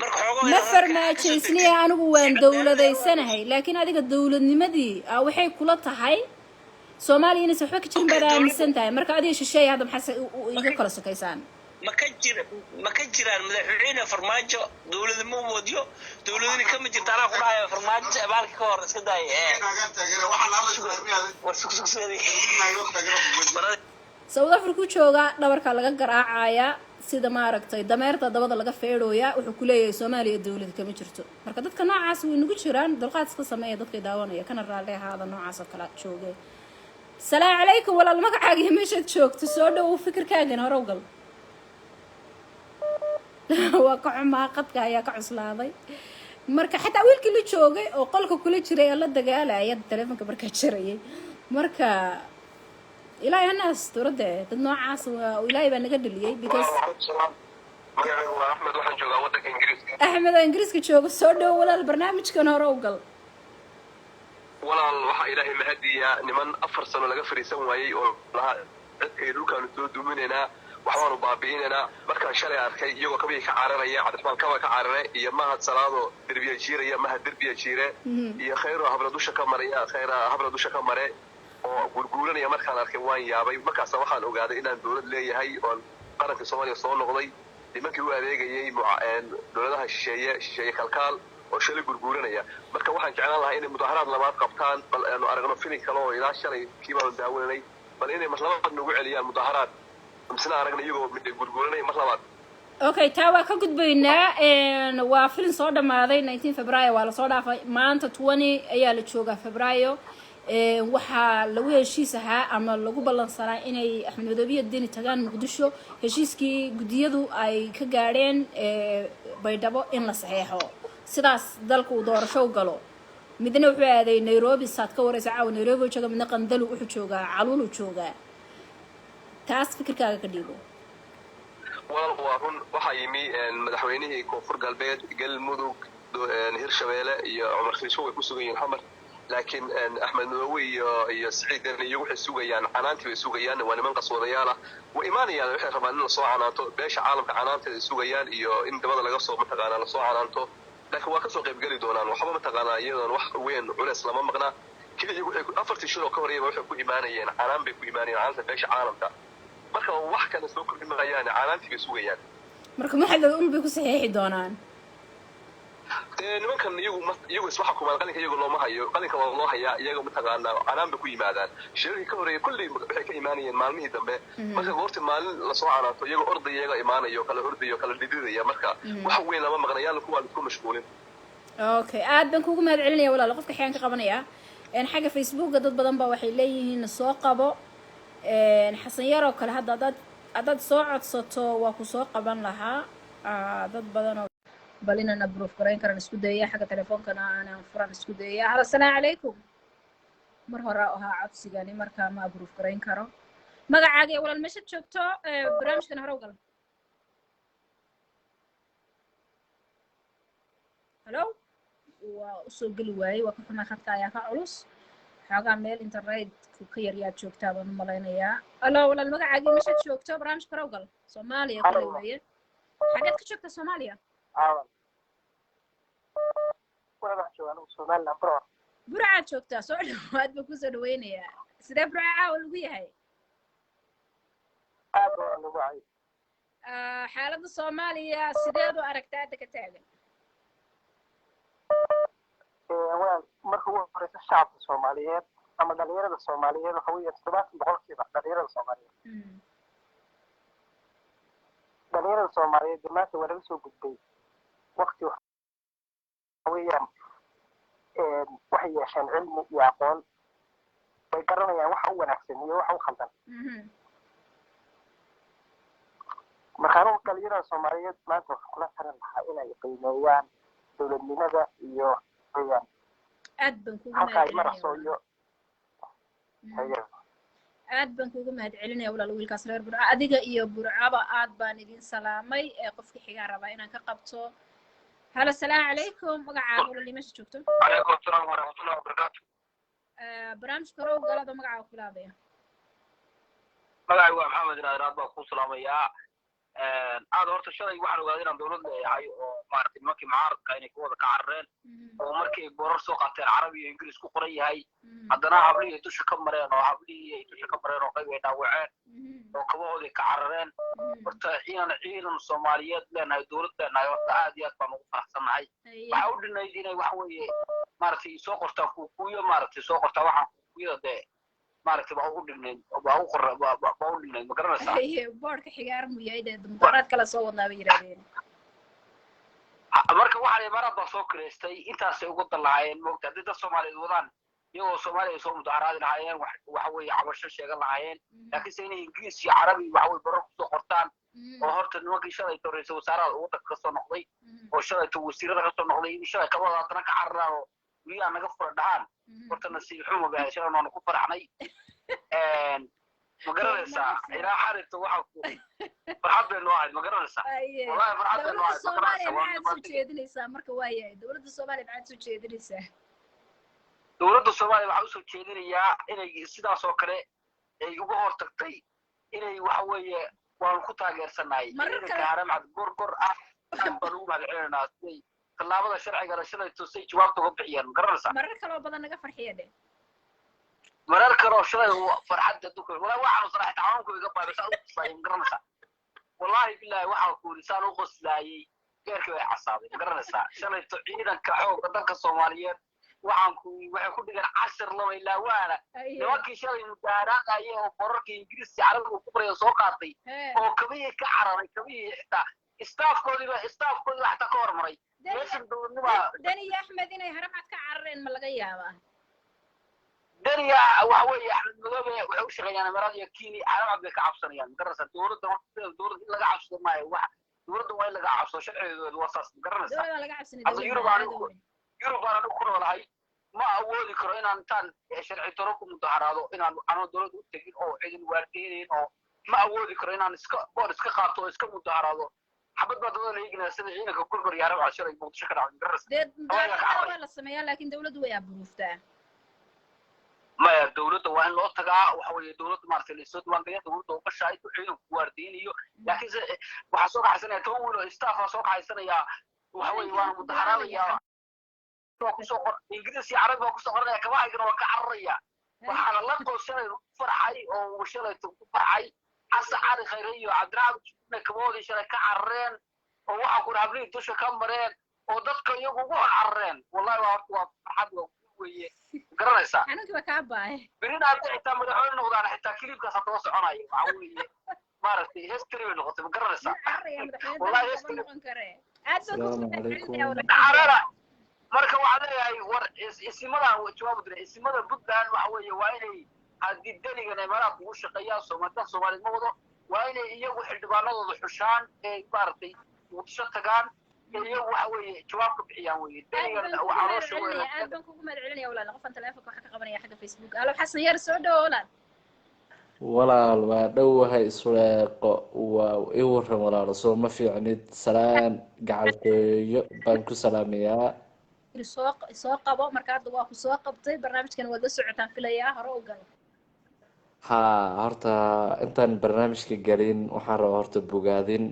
Marka xoogo
Ma farmaajaysniya, anigu waan dowladaysanahay. Laakiin adiga dowladnimadii waxay kula tahay Soomaaliya inaysan waxba ka jirin baad aaminsan tahay. Marka adiga shisheeya hadda maxaa iga kala sokaysaan?
Ma ka jiraan madaxweyne Farmaajo dowlada ma moodiyo, dowladani kama jirta. Anaa ku dhahayo Farmaajo baalka ka hor iska daay. War sug.
South Africa u joogaa, dhabarka laga garaacayaa sida maaragtay dameerta dabada laga feedhooyaa. Wuxuu ku leeyahay Soomaaliya dowlad kama jirto. Marka dadka noocaas way nagu jiraan. Dulqaad iska sameeya dadkay daawanaya, kana raalli ahaada noocaas oo kala jooge. Salaamu calaykum walaal, magacaaga iyo meeshaad joogto, soo dhowow, fikirkaagana hore u gal. Waa ka xumaa, qadka ayaa ka cuslaaday. Marka xataa wiilkii la joogay oo qolka kula jiray ee la dagaalaya taleefonka markaa jarayay. Marka Ilaahay hana asturo dee, dad noocaas waa Ilaahay baa naga dhaliyay because
Magacaygu waa Axmed, waxaan joogaa waddanka Ingiriiska.
Axmed oo Ingiriiska jooga, soo dhowo walaal, barnaamijkan hore u gal.
Walaal, waxaa Ilaahay mahadiyaa niman 4 sano laga fariisan waayey oo lahaa cidkay dhulkaanu soo duminaynaa, waxbaanu baabi'inaynaa. Markaan shalay arkay iyagoo kabihii ka cararaya, Cabdiraxmaan kaba ka carare iyo Mahad Salaado derbiya jiiraya, Mahad derbiya jiire, iyo Khayro habla dusha ka maraya, Khayra habla dusha ka mare oo guurguuranaya, markaan arkay waan yaabay. Markaasa waxaan ogaaday inaan dowlad leeyahay oon qaranka Soomaaliya soo noqday. Nimankii u adeegayay dowladaha shisheeye, shisheeye kalkaal oo shalay gurguuranaya. Marka waxaan jeclaan lahaa inay mudaharaad labaad qabtaan, bal aanu aragno filin kale oo ilaa shalay kii baanu daawananay, bal inay mar labaad nagu celiyaan mudaharaad, misna aragna iyagoo gurguuranaya mar labaad.
Okay, taa waa ka gudbaynaa. Waa filin soo dhammaaday. 19 Februaayo waa lasoo dhaafay, maanta 20 ayaa la joogaa Febraayo. Waxaa lagu heshiis ahaa ama lagu ballansanaa inay Axmed Madoobe iyo Deni tagaan Muqdisho, heshiiskii guddiyadu ay ka gaadheen Baydhabo in la saxeexo, sidaas dalka uu doorasho u galo. Midna wuxuu aaday Nairobi, saad ka wareysa caawa Nairobi uu jooga, midna Qandalu wuxuu joogaa, Caluulu joogaa. Taas fikirkaaga ka dhiibo.
Walaal, waa run. Waxaa yimi madaxweynihii Koonfur Galbeed, Galmudug, Hirshabeelle iyo Cumar Khiisho way ku sugan yihiin Xamar, laakiin Axmed Madoowe iyo Siciid Deni iyagu waxay sugayaan canaantii bay sugayaan. Waa niman qaswadayaal ah, way imaanayaan. Waxay rabaan in lasoo canaanto, beesha caalamka canaanteeda ay sugayaan iyo in dabada laga soo, mataqaanaa, lasoo canaanto, laakiin waa kasoo qaybgeli doonaan. Waxba, mataqaanaa, iyadoon wax weyn culeys lama maqnaa. Keliya iyagu waxay afartii shir oo ka horreeyaba waxay ku imaanayeen canaan bay ku imaanayeen, canaanta beesha caalamka. Marka wax kale soo kordhin maayaan, canaantii bay sugayaan.
Marka maxamed ul bay ku saxiixi doonaan?
Dee nimankan iyagu iyagu isma xukumaan. Qalinka iyagu looma hayo, qalinka waa loo hayaa iyaga, mataqaanaa, canaan bay ku yimaadaan. Shirarkii ka horreeyay kulley waxay ka imaanayeen maalmihii dambe. Marka goortii maalin lasoo canaanto, iyagoo ordaya, iyaga imaanayo, kala ordayo, kala dhididaya. Marka wax weyn lama maqna, yaan kuwaa isku mashquulin.
Okay, aad baan kuugu mahad celinaya walaal. Qofka xigaan ka qabanaya xagga Facebooka, dad badan ba waxay leeyihiin soo qabo Xasan Yar oo kale. Hadda haddaad soo codsato waa ku soo qaban lahaa. Dad badan oo bal inaan approve garayn karan isku dayaya, xagga telefoonkana aanan furan isku dayaya. Halo, asalaamu calaykum. Mar hore ahaa codsigani, markaa ma approve garayn karo. Magacaaga iyo walaal meeshaad joogto, barnaamijkan hore u gal. Halo, waa usoo geli waayey, waa ka xumay, khadka ayaa ka culus xoogaa. Meel internetku ka yaryaad joogtaa baan u malaynayaa. Alo walaal, magacaagii, meeshaad joogto, barnaamijka hore u gal. Soomaaliya kale weeye, xageed ka joogtaa Soomaaliya? Burcaad joogtaa, soo dhawaad baan kusoo dhaweynayaa. Sidee Burca caawa lagu yahay? Xaaladda Soomaaliya sideed u aragtaa hadda ka taagan?
Marka ugu horeysa, shacabka Soomaaliyeed ama dhalinyarada Soomaaliyeed, waxa weeye 70% dhalinyarada Soomaaliyeed, dhalinyarada Soomaaliyeed dee maanta waa laga soo gudbay waqti. Waxa weeyaan waxay yeesheen cilmi iyo aqoon, way garanayaan waxa u wanaagsan iyo waxa u khaldan. Marka anugu dhalinyarada Soomaaliyeed maanta waxaan kula tarin lahaa inay qiimeeyaan dowladnimada iyo weeyaan
Aad baan kuugu
halka ay
mahad
marayso
celinaya.
iyo
Walaal. Aad baan kuugu mahad celinaya walaal, wiilkaas reer Burco. Adiga iyo Burcaba aad baan idin salaamay. Ee qofka xigaan rabaa inaan ka qabto. Halo, asalaamu calaykum. Magacaaga walaal iyo meesha joogto?
Calaykum asalaam waraxmatullahi wabarakaatu.
Barnaamijka hore u galada, magacaaga ku bilaabaya.
Magacay waa Maxamed Inaadir, aad baan kuu salaamayaa aad. Horta shalay waxaan ogaaday inaan dowlad leeyahay oo maaragtay nimankii mucaaradka inay kuwada ka carareen, oo markii ay boorar soo qaateen Carabi iyo Ingiriis ku qoran yahay, haddana hablihii ay dusha ka mareen, oo hablihii ay dusha ka mareen, oo qayb ay dhaawaceen, oo kabahoodii ka carareen. Horta ciidan, ciidan Soomaaliyeed leenahay, dowlad leenahay, horta aad iyo aad baan ugu faraxsannahay. Waxaa u dhinayd inay waxa weeye maaragtay soo qortaan kuukuuyo, maaragtay soo qortaan waxaan kuukuyada dee maaragtay baa ugu dhignayd, baa ugu qora, baa u dhignayd, ma garanaysaa?
Boodhka xigaar mu yahay dee, mudaharaad kala soo wadnaa bay yidhahdeen.
Marka waxaan imaaraad baa soo kireystay, intaasay uga dan lahaayeen moogta. Haddii dad Soomaaliyeed wadaan, iyagoo Soomaaliya ay soo mudaharaadi lahaayeen, waxa weeye cabasho sheegan lahaayeen, laakiinse inay Ingiriis iyo Carabi waxa weye barar kusoo qortaan, oo horta nimankii shalayto ra-iisul wasaaraha waddanka kasoo noqday oo shalayto wasiirada kasoo noqday in shalay kabada haddana ka cararaan oo guryaha naga fura dhahaan, horta nasiib xumo bay ahayd. Shalay waanu ku faraxnay, ma garanaysaa? Ilaa xalinta waxa ku farxad bay noo ahayd, ma garanaysaa? Wallahi farxad bay noo
Dowladda
ahayd, ma
Soomaaliya
garanaysaa? Waan
maxaad soo jeedinaysaa marka? Waayahay, dowladda Soomaaliya maxaad soo jeedinaysaa?
Dowladda Soomaaliya waxaa usoo jeedinayaa inay sidaas oo kale ay uga hortagtay, inay waxa weeye waanu ku taageersannahay
Marar
ciidanka
kale-
Haramcad gorgor ah. Aad baan ugu mahad celinaynaa siday tallaabada sharcigana shalay tusay jawaabta uga bixiyeen, ma garanaysaa?
Marar kaloo badan naga farxiya dheh.
Marar kale oo shalay farxadda duka wallahi waxaan xanuunsanaa, xitaa xanuunku iga baabay saan u qoslaayay, ma garanaysaa? Wallahi billahi waxaan ku yidhi saan u qoslaayay geerkii bay casaaday, ma garanaysaa? Shalayto ciidanka xoogga dalka Soomaaliyeed waxaan ku waxay ku dhigeen cashir laba ilaa waana nimankii shalay mudaaharaadaya oo borarkii Ingiriiska Carabiga ku qoraya soo qaatay oo kabihii ka cararay, kabihii xitaa staafkoodiiba, staafkoodiiba xataa ka hormaray meeshan dowladnima.
Deni iyo Axmed inay Haramcad ka carareen ma laga yaabaa?
Deniya waxa weeye Axmed Madoobe waxay u shaqeeyaan Imaaraad iyo Kenya, Haramcad bay ka cabsanayaan, ma garanaysaa? Dowladda horta dowladda in laga cabsado maayo, wax dowladda waa in laga cabsado, sharcigeedu waa saas, ma garanaysaa?
Dowladda laga cabsanay.
Hadda Yurub aan Yurub baan anigu ku noolahay. Ma awoodi karo inaan intaan sharci daro ku mudaharaado, inaan anoo dowladda u tegin oo cidin waardiyeynayn, oo ma awoodi karo inaan iska boor iska qaato oo iska mudaharaado. Xabad baa dabada la eeginaya sida ciidanka Gorgor iyo Arab shalay Muqdisho ka dhacday, gararsa.
Dee
Haweenka ka
mudaaharaadka
cararaya.
Waa la sameeyaa, laakiin dawladdu way abuurtaa.
Maya, dowladda waa in loo tagaa. Waxa weeye dowladda maaragtay lasoo diiwaangeliya, dowladda oo gashaay intuu ciidanku waardiyeynayo. Laakiin se waxaa soo kaxaysanaya 10 wiil oo staff aa soo kaxaysanaya. Waxa weeye waana mudaharaadaya, waa kusoo qor Ingiriis iyo Carabi baa kusoo qoranaya, kabahaygana waa ka cararaya. Waxaana la qooshanay ku farxay oo uu shalayto ku farxay Xasan Cali Khayre iyo Cabdiraxmaan Juune, kabahoodii shalay ka carareen oo waxaa ku hablihii dusha ka mareen oo dadka iyagu ugu hor carareen. Wallahi waa horta waa farxad, waa guul weeye, garanaysaa?
Xanuunkii baa kaa baay.
Berina hadday xitaa madaxweyne noqdaan, xitaa kiliibkaas haddaba soconaya. Waxa weeye maaragtay history bay noqotay, ma garanaysaa?
Cararaya madaxweyne
Wallahi
dalka
history.
Ma noqon kare. Aad baan kugu
Asalaamu
mahadcelinaya
calaykum.
walaal.
Carara. Marka waxaan leeyahay, war isimadan jawaab u diray, isimada Puntland waxa weeye waa inay haddii denigan imaaraadku ugu shaqeeyaan Soomaalida, Soomaaliyeed ma wado, waa inay iyagu xildhibaanadooda xushaan ee maaragtay Muqdisho tagaan ee iyagu waxa weeye jawaab ka bixiyaan weeye
Aad
denigan
baan kugu
caloosha
mahadcelinaya, aad baan kugu mahadcelinaya walaal. Qofan taleefonka waxaa ka qabanaya xagga Facebook. Alo, Xasan Yar, soo dhawo walaal.
Walaal, waa dhowahay. Isuleeqo, waa ii waran walaalo, soo ma fiicnid? Salaan gacaltooyo baan ku salaamayaa.
Yiri soo qabo. Marka hadda waa ku soo qabtay, barnaamijkan waad la socotaan filayaa, hore u gal.
Haa, horta intaan barnaamijka gelin waxaan rabaa horta bogaadin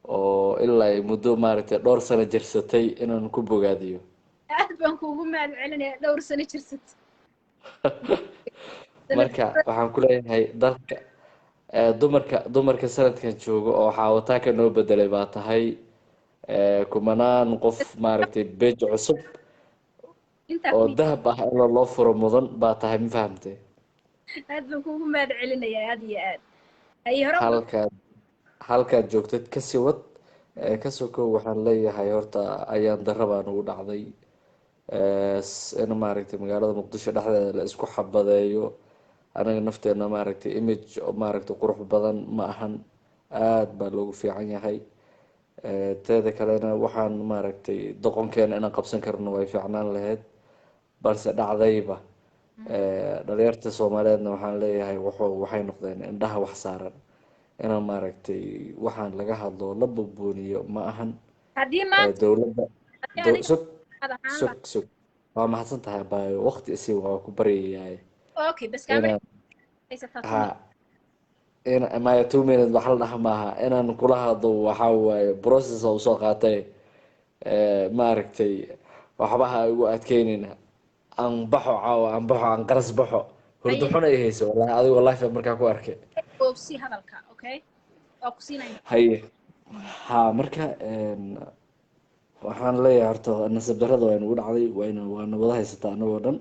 oo ilaa ay muddo maaragtay dhowr sano jirsatay inaan ku bogaadiyo.
Aad baan kuugu mahadcelinaya, dhowr sano jirsat.
Marka waxaan ku leeyahay dalka dumarka sanadkan jooga oo xaawataanka noo bedelay baa tahay. Kumanaan qof maaragtay beej cusub
intaa
oo
ku
dahab ah in loo furo mudan baa tahay, ma fahamtay?
Aad baan kuugu mahadcelinaya, aad iyo aad. Hay, hore u gal.
Halkaad joogtad kasii wad. Kasoo kow waxaan leeyahay horta ayaan darro baa nagu dhacday in maaragtay magaalada Muqdisho dhexdeeda la isku xabadeeyo. Anaga nafteena maaragtay image oo maaragtay qurux badan ma ahan, aad baa loogu fiican yahay. Teeda kalena waxaan maaragtay doqonkeena inaan qabsan karno way fiicnaan lahayd, balse dhacdayba. Dhalinyarta Soomaaliyeedna waxaan leeyahay wuxuu waxay noqdeen indhaha wax saaran inaan maaragtay waxaan laga hadlo la bubuuniyo ma ahan.
Haddii maanta
Dowladda
haddii aniga
sug
aad ahaan
sug sug, waa mahadsan tahay abaayo, waqti isii waa ku baryayaay.
Okay, bas kaama
inaan
haysataa 2
ha in maya 2 minute wax la dhaha maaha inaan kula hadlo. Waxaa waaye process oo usoo qaatay maaragtay waxba ha igu adkeynina. Aan baxo caawa, aan baxo, aan qaras baxo, hurdo xun ay hayso wallahi adigoo live markaa ku arkay.
Oobsi hadalka, okay, waa ku siinaya.
Haye, ha, marka waxaan leeyahay horta nasiib darrada waa inagu dhacday, waana wada haysataa anagoo dhan.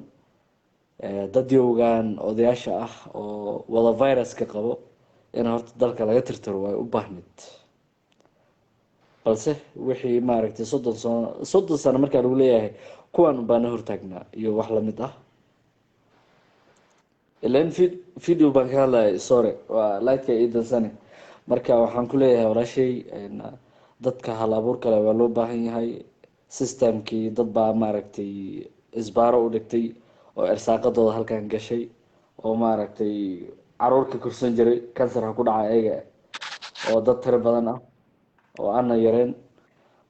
Dad yowgan odayaasha ah oo wada viruska qabo in horta dalka laga tirtiro way u baahneed, balse wixii maaragtay 30 sano, 30 sano markaa lagu leeyahay kuwan baana hortaagnaa iyo wax lamid ah. Ilan video baan ka hadlayay, sorry, waa lightka ii dansane. Marka waxaan ku leeyahay walaashay, dadka hal abuur kale waa loo baahan yahay. Systemkii dad baa maaragtay isbaaro u dhigtay oo irsaaqadooda halkan gashay oo maaragtay caruurka korsan jiray kansarka ku dhaca ayaga oo dad tiro badan ah oo aana yareen.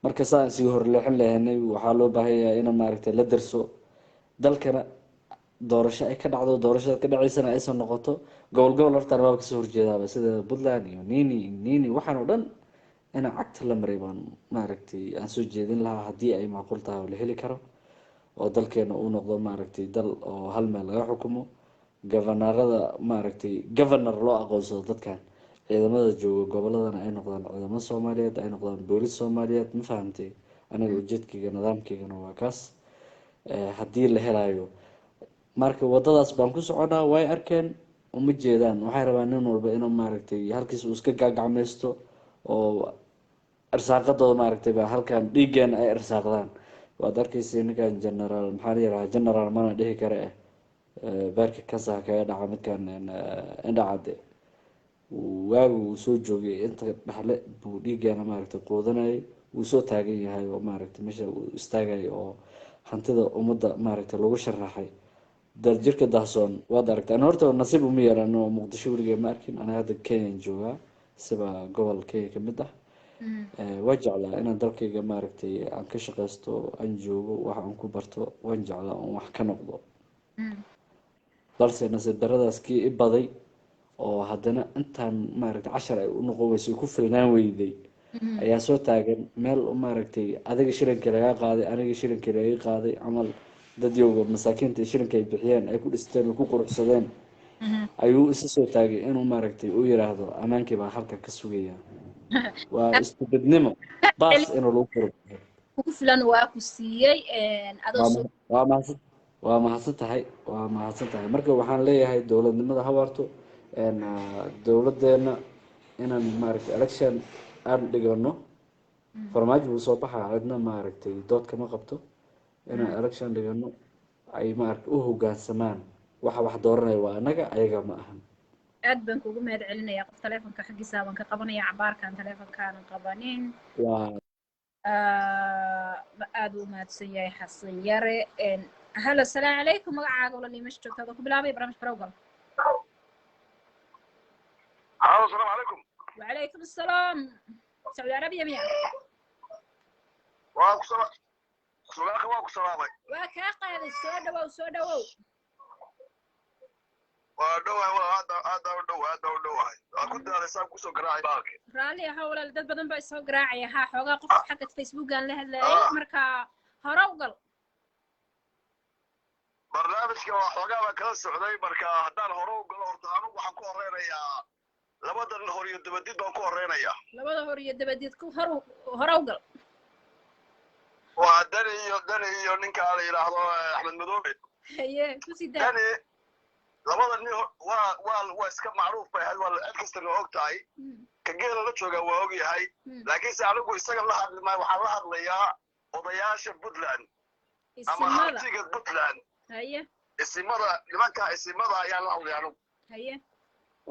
Marka saan sii horleexin lahaynay, waxaa loo baahan yahay in maaragtay la darso dalkana doorasho ay ka dhacdo, doorashada ka dhaceysana aysan noqoto gobol gobol. Horta waaba kasoo horjeedaaba sida Puntland iyo nini nini waxaan oo dhan inaan cagta la maray baan maaragtay aan soo jeedin lahaa, haddii ay macquul tahay oo la heli karo oo dalkeena uu noqdo maaragtay dal oo hal meel laga xukumo, governorada maaragtay governor loo aqoonsado, dadkan ciidamada jooga goboladana ay noqdaan ciidamo Soomaaliyeed, ay noqdaan boolis Soomaaliyeed, ma fahamtay? Aniga ujeedkayga nidaamkaygana waa kaas. Haddii la helayo marka wadadaas baan ku soconaa. Way arkeen, uma jeedaan, waxay rabaan nin walba inuu maaragtay halkiis uu iska gacgacmaysto oo irsaaqadooda maaragtay baa halkan dhiiggan ay irsaaqdaan. Waad arkaysa ninkan general, maxaa la yiraahdaa, general mana dhihi kare beerka kasaha kaga dhaca midkan indhacade. Waagi uu soo joogay inta dhexle buu dhiiggana maaragtay quudanayay, wuu soo taagan yahay oo maaragtay meesha uu istaagay oo Hantida ummadda maaragtay lagu sharaxay daljirka dahsoon waad aragtay. Ana horta nasiib uma yeelan oo Muqdisho weligay ma arkin. Aniga hadda Kenyan joogaa, siba gobol Kenya kamid ah. Waa jeclaa inaan dalkayga maaragtay aan ka shaqaysto, aan joogo, wax aan ku barto waan jeclaa, oon wax ka noqdo, balse nasiib daradaas kii i baday oo haddana intaan maaragtay cashar ay u noqon weysay, ku filnaan weyday, ayaa soo taagan meel maaragtay adiga shilinkii lagaa qaaday, aniga shilinkii laga qaaday camal, dadyowga masaakiinta shilinka ay bixiyeen ay ku dhisteen oo ku quruxsadeen ayuu isa soo taagay inuu maaragtay u yiraahdo ammaankii baa halka ka sugaya. Waa istubidnimo baas inuu lagu koro.
Kugu filan waa ku siiyey adoo soo
Waa mahadsan, waa mahadsan tahay, waa mahadsan tahay. Marka waxaan leeyahay dowladnimada ha waarto. Dowladeena inaan maaragtay election aan dhigano, Farmaajo wuu soo baxaa, cidna maaragtay dood kama qabto. Inaan election dhigano ay maaragtay u hoggaansamaan waxa wax dooranaya waa annaga, ayaga ma ahan.
Aad baan kugu mahad celinaya. Qof taleefonka xaggiisa baan ka qabanaya, cabaarkan taleefonkaanan qabanin.
Waa
Aad u mahadsan yahay Xasan Yare. Halo, asalaamu calaykum. Magacaaga walaal meesha joogta adoo ku bilaabay barnaamijka Rowgal.
Halo, asalaamu calaykum.
Wacalaykum assalaam. Sacuudi Carabiya miya?
Waa ku sala Sulaaka, waa ku salaamay.
Waa kaa qaaday, soo dhawow, soo dhawow.
Waa dhowahay walaal, aad aad u dhowahay, aad u dhowahay. Waa ku daalay kusoo garaacay baalki.
Raalli ahaa walaal, dad badan baa isoo garaacaya. Haa, xoogaa qof xagga Facebookan la hadlayay, marka hore u gal.
Barnaamijka waa xoogaa baa kala socday. Marka haddaan hore u galo, horta anigu waxaan ku horeynayaa labadan hor iyo dabadid baan ku horeynayaa.
Labada hor iyo dabadid ku hor hore u gal.
Waa Dani iyo ninka la yidhaahdo Axmed Madoobe.
Haye, kusii daa.
Dani, labada nin waa iska macruuf bay ahayd, waa cid kastana og tahay, ka geela la joogaa waa og yahay. Laakiinse anigu isaga la hadli maayo, waxaan la hadlayaa odayaasha Puntland ama
Isimada.
Hartiga Puntland. Isimada, nimanka isimada ayaan la hadlaya anigu.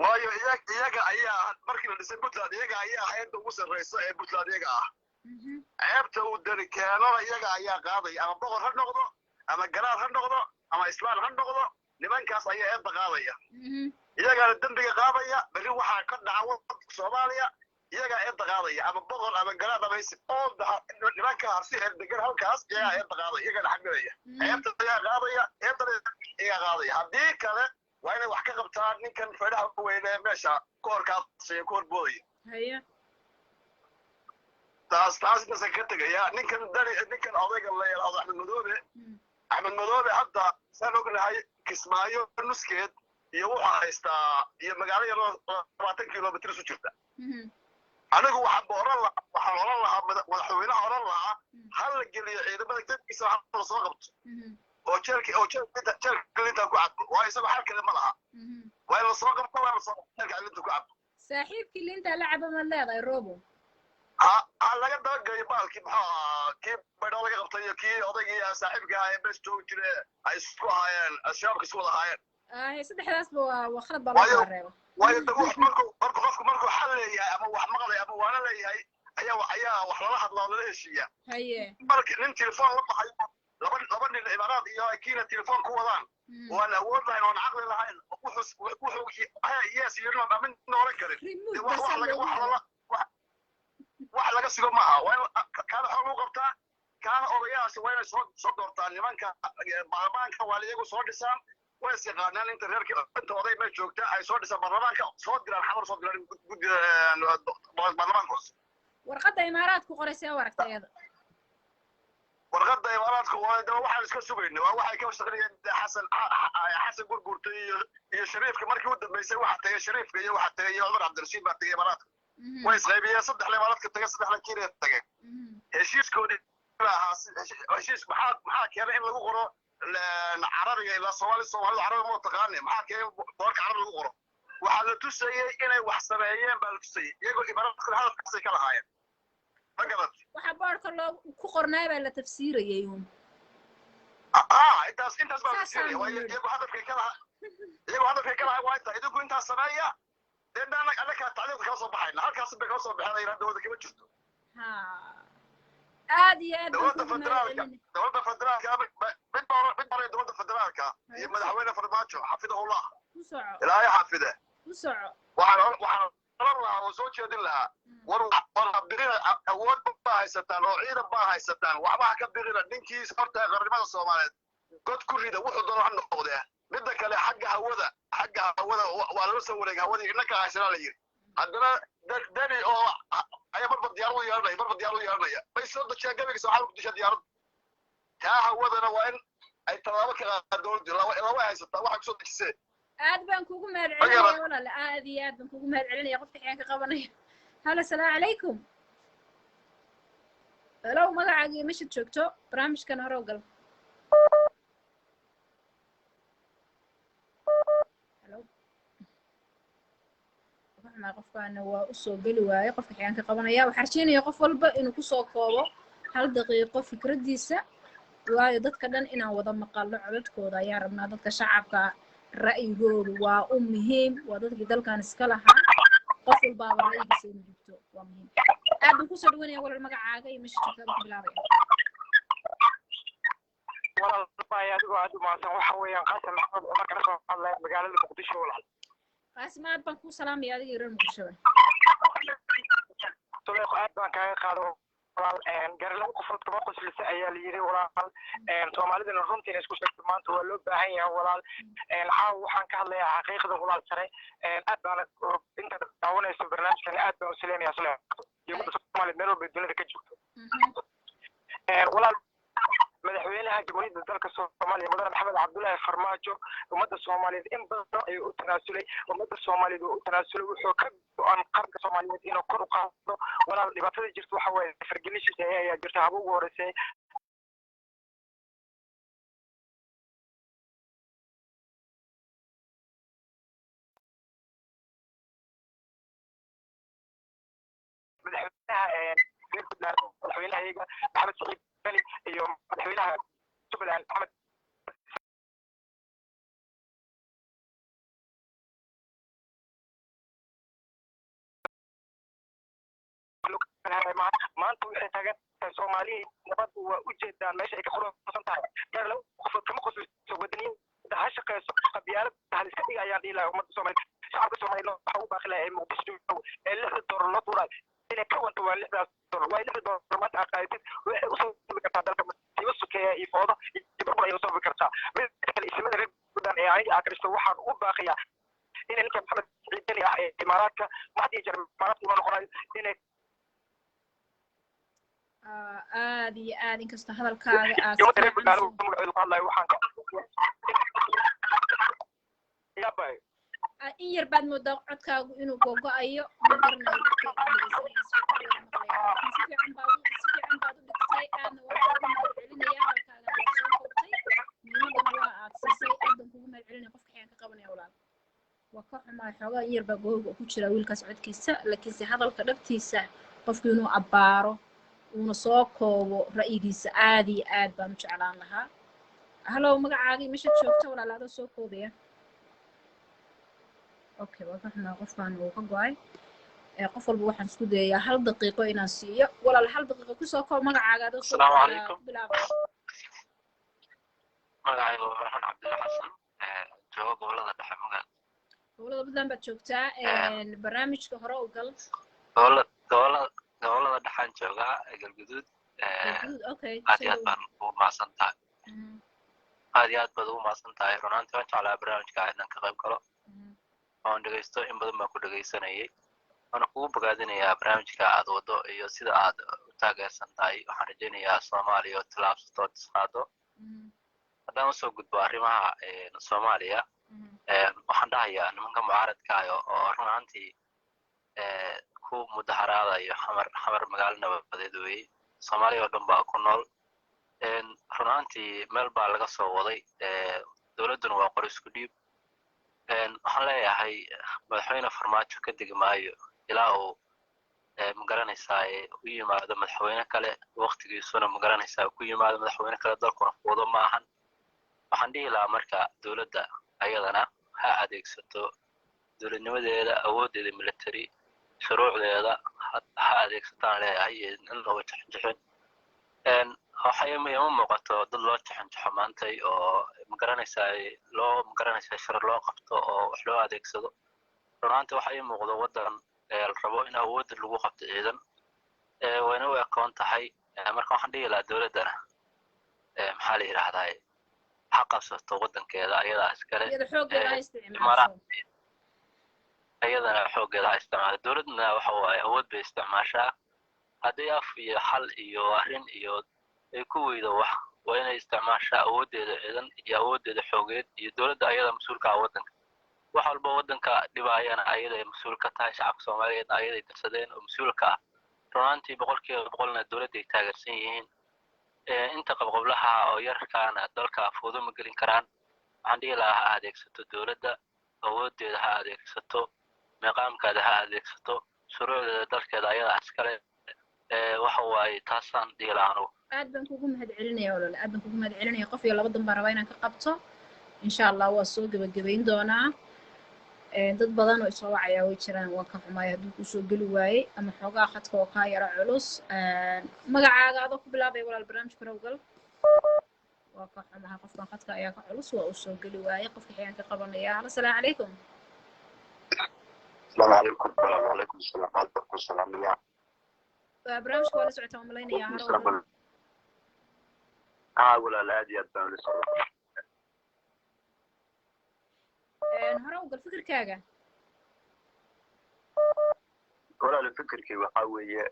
Waayo iyaga ayaa markii la dhisay Puntland, iyaga ayaa hay'adda ugu sarreysa ee Puntland iyaga ah. Ceebta uu Dani keenana iyaga ayaa qaadaya, ama boqor ha noqdo, ama garaar ha noqdo, ama islaan ha noqdo, nimankaas ayaa eebta qaadaya, iyagaana dembiga qaadaya. Berri waxaa ka dhaca wadanka Soomaaliya iyagaa eebta qaadaya, ama boqor ama garaad ama isib oo nimanka Harti ee degan halkaas iyagaa eebta qaadaya, iyagaana xamilaya ceebta, iyagaa qaadaya eebtana, iyagaa qaadaya. Haddii kale waa inay wax ka qabtaan ninkan feedhaha weyne ee meesha ku horkaasaya, ku horboodaya. Taas intaasaan ka tegaya. Ninkan Dani, ninkan odayga la yidhaahdo Axmed Madoobe, Axmed Madoobe hadda saan ognahay Kismaayo nuskeed iyo wuxuu haystaa iyo magaalo yaroo 20 kilomitr isu jirta. Anigu waxaan oran lahaa, waxaan oran lahaa madaxweynaha oran lahaa ha la geliyo ciidamada jeelkiisa, ha la soo qabto oo jeelka oo jeelka jeelka linta ku cabo, waayo isaga xal kale ma laha. Waa in la soo qabto, waa in la soo qabto, jeelka linta ku cabo.
Saaxiibkii linta la cabo maad leedahay, Robo?
Ha laga dabageeyo baalkii, muxuu ahaa, kii Baydhabo laga qabtay iyo kii odaygii saaxiibka ahaa ee meesha joogi jire ay isku ahaayeen, Shabaabka isku wada ahaayeen.
Ahe, saddexdaasba waa khalad baa loo
Waayo
kala reebo.
Waayo de wax markuu qofku markuu xal leeyahay ama wax maqlay ama waana leeyahay ayaa wax lala hadlaa oo lala heshiiya. Marka nin telefoon la baxay, laba nin Imaaraad iyo Kiina telefoon ku wadaan, waan awood lahayn oon caqli lahayn, wuxuu yes iyo no midna oran karin.
Remote
Dee wax
baasaa
wax laga
loogu
wax
helay.
lala wax laga sugo maaha. Waa in kaana xoog lagu qabtaa, kaana odayaasha waa inay soo doortaan nimanka baarlamaanka, waa iyagu soo dhisaan, way is yaqaanaan inta reerka, inta oday meel joogta ay soo dhisaan baarlamaanka, soo diraan Xamar, soo diraan guddida baarlamaanka hoose.
Warqadda Imaaraadku qoraysee u aragtay iyada?
Warqadda Imaaraadku waa de waxaan iska sugayna, waa waxay ka shaqeynayeen Xasan Gurgurta iyo Shariifka. Markii u dambeysay waxa tagay Shariifka iyo waxa tagay iyo Cumar Cabdirashiid baa tagay Imaaraadka. Way isqaybiyeen, saddexna Imaaraadka tagay, saddexna Kenya tagay. Heshiiskoodii baa ahaa heshiis. Maxaa keenay in lagu qoro Carabiga? Ilaa Soomaali, Soomaalidu Carabi ma taqaane, maxaa keenay boorka Carabi lagu qoro? Waxaa la tusayey inay wax sameeyeen baa la tusayey, iyagoo Imaaraadkuna hadalkaasay ka lahaayeen, ma garat?
Waxa boorka loo ku qornaa baa la tafsiirayay uun.
Intaas baa la
Saasaan
tusayay. Waa
yidhi.
Iyagu hadafkay ka lahaa waa inta idinku intaas sameeya, dee annagaa tacliiqda kala soo baxayna, halkaas bay kala soo baxeen, hadda wada kama jirto.
Ha. Aad iyo aad baan
Dowladda
kugu
federaalka,
mahadcelinaya.
dowladda federaalka mid baa mid baa dowladda federaalka iyo madaxweyne Farmaajo xafidahullah,
Ku soco.
Ilaahay xafide.
Ku soco.
Waxaan oran lahaa oo soo jeedin lahaa, war ha birina, awood baa haysataan oo ciidan baa haysataan, waxba ha ka birina ninkiis horta qarnimada Soomaaliyeed god ku rida, wuxuu doono ha noqdee. Midda kale, xagga hawada waa lala soo wareegay hawadii, innaka haysanaa la yidhi. Haddana Deni oo ayaa marba diyaarad u yeelanaya, marba diyaarad u yeelanaya bay soo dejiyaan gabaygiisa, waxaa lagu dishaa diyaarad. Taa hawadana waa in ay tallaabo ka qaadaan dowladdu, ilaa way haysataa waxay kusoo dejisee.
Aad baan kugu mahadcelinaya walaal, aad iyo aad baan kugu mahadcelinaya. Qofka xiyaan ka qabanaya. Halo, asalaamu calaykum. Halo, magacaaga iyo meeshaad joogto, barnaamijkan hore u gal. Halo, waxmaa qofkaana waa usoo geli waaye. Qofka xiyaan ka qabanaya, waxaan rajeynaya qof walba inuu kusoo koobo 1 daqiiqo fikraddiisa, waayo dadka dhan inaan wada maqalno codadkooda ayaan rabnaa. Dadka shacabka ra'yigoodu waa u muhiim, waa dadkii dalkan iska lahaa. Qof walbaaba ra'yigiisa inuu dhigto waa muhiim. Aad baan kusoo dhawanaya walaal, magacaaga iyo meesha joogtada ku bilaabaya.
Walaal baay, adigoo aad u mahadsan, waxa weeyaan Qaasim Maxamed Cumar, kana soo hadlaya magaalada Muqdisho, walaal.
Qaasim, aad baan kuu salaamaya adiga iyo reer Muqdishoba.
Suleekho, aad baan kaaga qaado walaal. Gari laba qofood kama qoslisa ayaa la yidhi walaal. Soomaalidana runtii inay isku sheegto maanta waa loo baahan yahay walaal. Caawa waxaan ka hadlayaa xaqiiqda walaal sare. Aad baana intaad daawanayso barnaamijkan aad baan u sileynaya Suleekho iyo ummadda Soomaaliyeed meel walba dunida ka joogto walaal. Madaxweynaha jamhuuriyadda dalka Soomaaliya, mudane Maxamed Cabdullaahi Farmaajo, ummadda Soomaaliyeed in badan ayuu u tanaasulay. Ummadda Soomaaliyeed uu u tanaasulay, wuxuu ka go-an qaranka Soomaaliyeed inuu kor u qaado walaal. Dhibaatada jirta waxa waaye fargelin shisheeye ayaa jirta, haba ugu horeysay madaxweynaha reer Puntland, madaxweynaha iyaga Maxamed Saciid Deni, iyo madaxweynaha Jubbaland Axmed. Maanta waxay taagan tahay Soomaaliya nabaddu waa u jeedaan meesha ay ka quruxsan tahay. Gaar laba qofood kama qoslayso. Wadaniyada ha shaqeyso, qabyaalada ha iska dhiga ayaan dhihi lahaa ummadda Soomaaliyeed. Shacabka Soomaaliyeed waxa ugu baaqi lahaa ee Muqdisho joogo ee 60 doolar loo tuurayo inay ka wanto. Waa 60-daas doolar, waa 60 doolar maanta aad qaadatid, waxay usoo sabi kartaa dalka masiibo sokeeya iyo foodo iyo burbur ayay usoo sabi kartaa. Midda kale, ismada reer Puntland ee aniga akristo waxaan ugu baaqayaa inay ninka Maxamed Saciid Deni ah ee Imaaraadka had iyo jeer Imaaraadka uma noqonayo inay
Aad iyo aad, inkastoo hadalkaaga aad si
ummadda reer
fiican
Puntland magacooda ku hadlayo waxaan ka yaabay.
In yar baad moodaa codkaagu inuu gogo-ayo, ma garanayo dadka dhegeysanaya si fiican maqlayaan, laakiin si fiican baad u dhigtay, aadna waa kugu mahadcelinaya. Hadalkaagana waad soo koobtay, muhiimadana waa aad siisay. Aad baan kugu mahadcelinaya. Qofka xiyaan ka qabanaya walaal, waa ka xumahay, xoogaa in yar baa googa ku jira wiilkaas codkiisa, laakiinse hadalka dhabtiisa qofku inuu abbaaro uuna soo koobo ra'yigiisa aad iyo aad baan u jeclaan lahaa. Halow, magacaaga iyo meeshaad joogto walaal, adoo soo koobaya. Okay, waa ka xumaa, qofkaan uu ka go-ay. Qof walba waxaan isku dayayaa 1 daqiiqo inaan siiyo. Walaal, 1 daqiiqo kusoo koob magacaaga adoo soo
Asalaamu calaykum.
Ku bilaabaya.
Magacaygu waa Farxaan Cabdulla Xasan, jooga gobolada dhexe magaal.
Gobolada Puntland baad joogtaa, barnaamijka hore u gal.
Gobolada dhexaan joogaa, Galguduud.
Galguduud, okay.
Aad iyo aad baan ugu mahadsan tahay, aad iyo aad baad ugu mahadsan tahay. Runaantii waan jeclaa barnaamijka inaan ka qayb galo oon dhegeysto, in badan baan ku dhegeysanayay, waana kugu bogaadinayaa barnaamijka aad wado iyo sida aad u taageersan tahay. Waxaan rajaynayaa Soomaaliya oo tilaabsato oo tisqaado. Haddaan usoo gudbo arrimaha Soomaaliya, waxaan dhahayaa nimanka mucaaradka ah oo run ahaantii ku mudaharaadayo Xamar, Xamar magaalo nabadeed weeye, Soomaaliya oo dhan baa ku nool. Run ahaantii meel baa laga soo waday, dowladduna waa qor isku dhiib. Waxaan leeyahay madaxweyne Farmaajo ka degi maayo ilaa uu, magaranaysaa, u yimaado madaxweyne kale, waktigiisuna, magaranaysaa, ku yimaado madaxweyne kale, dalkuna fuudo ma ahan. Waxaan dhihi lahaa marka dowladda ayadana ha adeegsato dowladnimadeeda, awooddeeda military, shuruucdeeda ha adeegsataan leeyahay, in looga jixinjixin. Waxa ima muuqato dad loo jaxanjaxo maantay oo magaranaysaa loo magaranaysaa shir loo qabto oo wax loo adeegsado. Runaanti waxa ii muuqdo waddan la rabo in awoodda lagu qabto ciidan, wayna u ekoon tahay. Marka waxaan dhihi lahaa dowladdana, maxaa la yidhaahdaa, ha qabsato waddankeeda, ayadaa iskale, iyadana xooggeeda ha isticmaalo. Dowladna waxa waaye awood bay isticmaashaa. Haddii af iyo xal iyo arrin iyo ay ku weydo, wax waa inay isticmaashaa awooddeeda ciidan iyo awooddeeda xoogeed, iyo dowladda ayada mas-uulka ah waddanka. Wax walba waddanka dhibaayana ayaday mas-uul ka tahay, shacabka Soomaaliyeed ayaday dirsadeen oo mas-uulka ah. Runaantii 100%na dowladday taageersan yihiin. Inta qabqablaha oo yarkaana dalka afoodo ma gelin karaan. Waxaan dhihi lahaa ha adeegsato dowladda awooddeeda, ha adeegsato meeqaamkeeda, ha adeegsato shuruucdeeda, dalkeeda ayadaa iskale. Waxa waaye taasaan dhihi lahaa anugu.
Aad baan kugu mahad celinaya walaal, aad baan kugu mahad celinaya. Qof iyo laba dan baan rabaa inaan ka qabto, insha Allah waa soo gebagabayn doonaa. Dad badan oo isoo wacayaa way jiraan. Waan ka xumaay hadduu kusoo geli waayey ama xoogaa khadka oo kaa yara culus. Magacaaga adoo ku bilaabaya walaal, barnaamijka rawgal. Waa ka xumahay, qofkan khadka ayaa ka culus, waa uu soo geli waayey. Qofka xigaan ka qabanaya. Halo, asalaamu calaykum.
Asalaamu calaykum. Wacalaykum asalaam, aad baan ku salaamaya.
Barnaamijka waa la socotaa umalaynaya, haro.
Haa walaal, aad iyo aad baan ula socdaa.
Hore ugal fikirkaaga.
Walaal, fikirkii waxaa weeye,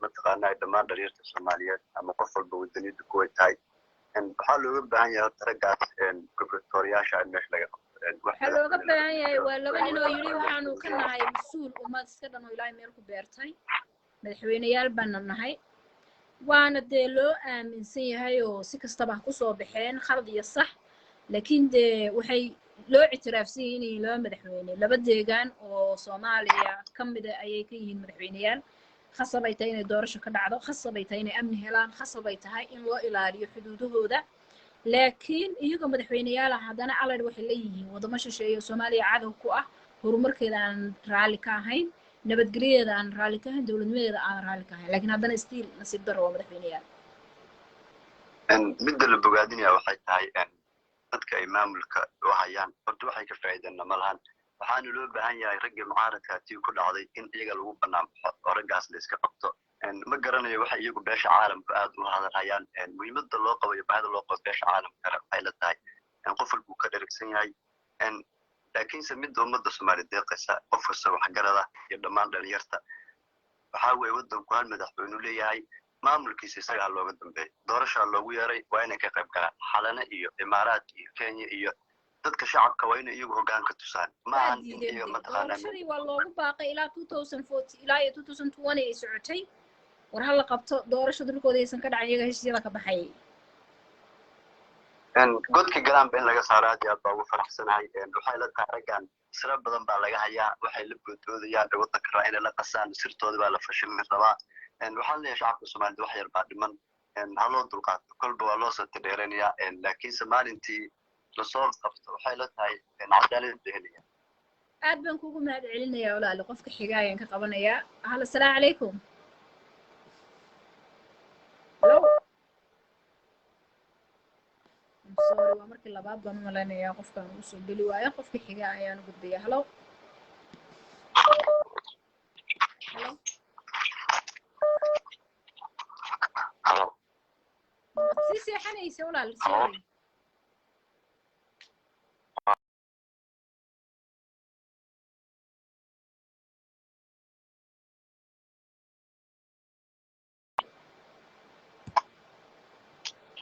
mataqaanaa, dhammaan dhalinyarta Soomaaliyeed ama qof walba wadaniyadda kuway tahay, waxaa looga baahan yahay horta raggaas gobernatoriyaasha in meesha laga qabto.
Waxaa looga baahan yahay waa laba nin oo yidhi waxaanu ka nahay mas-uul ummad iska dhan oo Ilaahay meel ku beertay, madaxweyneyaal baana nahay, waana dee loo aaminsan yahay oo si kastaba ha kusoo baxeen, khalad iyo sax, laakiin dee waxay loo ictiraafsan yihiin inay laba madaxweyne, laba deegaan oo Soomaaliya ka mida ayay ka yihiin madaxweyneyaal. Khasab ay tahay inay doorasho ka dhacdo, khasab ay tahay inay amni helaan, khasab ay tahay in loo ilaaliyo xuduudahooda. Laakiin iyagoo madaxweyneyaal ah haddana alad waxay leeyihiin waddamo shisheeye oo Soomaaliya cadow ku ah, horumarkeeda aan raalli ka ahayn, nabadgelyadeeda aan raalli ka ahayn, dowladnimadeeda aan raalli ka ahayn, laakiin haddana still nasiib darro waa madaxweyneyaal.
Midda la bogaadinaya waxay tahay dadka ay maamulka u hayaan horta waxay ka faa'iideenna ma lahan. Waxaana loo baahan yahay raggii mucaaradka tii ku dhacday in iyaga lagu bannaan baxo oo raggaas la iska qabto. Ma garanayo waxay iyagu beesha caalamku aad u hadalhayaan. Muhiimadda loo qabo iyo baahida loo qabo beesha caalamkana waxay la tahay qof walbuu ka dheragsan yahay. Laakiinse midda ummadda Soomaaliya deeqaysa, qof kasta waxgarada iyo dhammaan dhalinyarta, waxaa weeye waddanku hal madaxweynu leeyahay, maamulkiisa isagaa looga dambeeya, doorashaa loogu yeeray, waa inay ka qayb galaan. Xalane iyo Imaaraat iyo Kenya iyo dadka shacabka waa inay iyagu hoggaanka tusaan, maahan in iyaga mataqaanaa.
Doorashadii waa loogu baaqay ilaa 2040, ilaa iyo 2020 ay socotay. War ha la qabto doorasha, dhulkooda aysan ka dhacin, iyaga heshiisyada ka baxayay.
Godka galaanba in laga saaro aad iyo aad baa ugu faraxsanahay. Waxay la tahay raggan siro badan baa laga hayaa, waxay la boodboodayaan ee waddanka rabaa inay la qasaan, sirtooda baa la fashilmi rabaa. Waxaan leeyahay shacabka Soomaalida wax yar baa dhiman, ha loo dulqaato, kolba waa loo soo tadheeranayaa, laakiinse maalintii lasoo qabto waxay la tahay cadaalad ba helaya.
Aad baan kugu mahad celinayaa walaali. Qofka xiga ayaan ka qabanayaa. Halo, asalaamu calaykum. Hello, I'm sorry, waa markii labaad baan u malaynayaa qofkaan uu soo geli waayo. Qofka xiga ayaan u gudbayaa. Hello, hello.
Hello.
Waad sii seexanaysa walaal, sorry.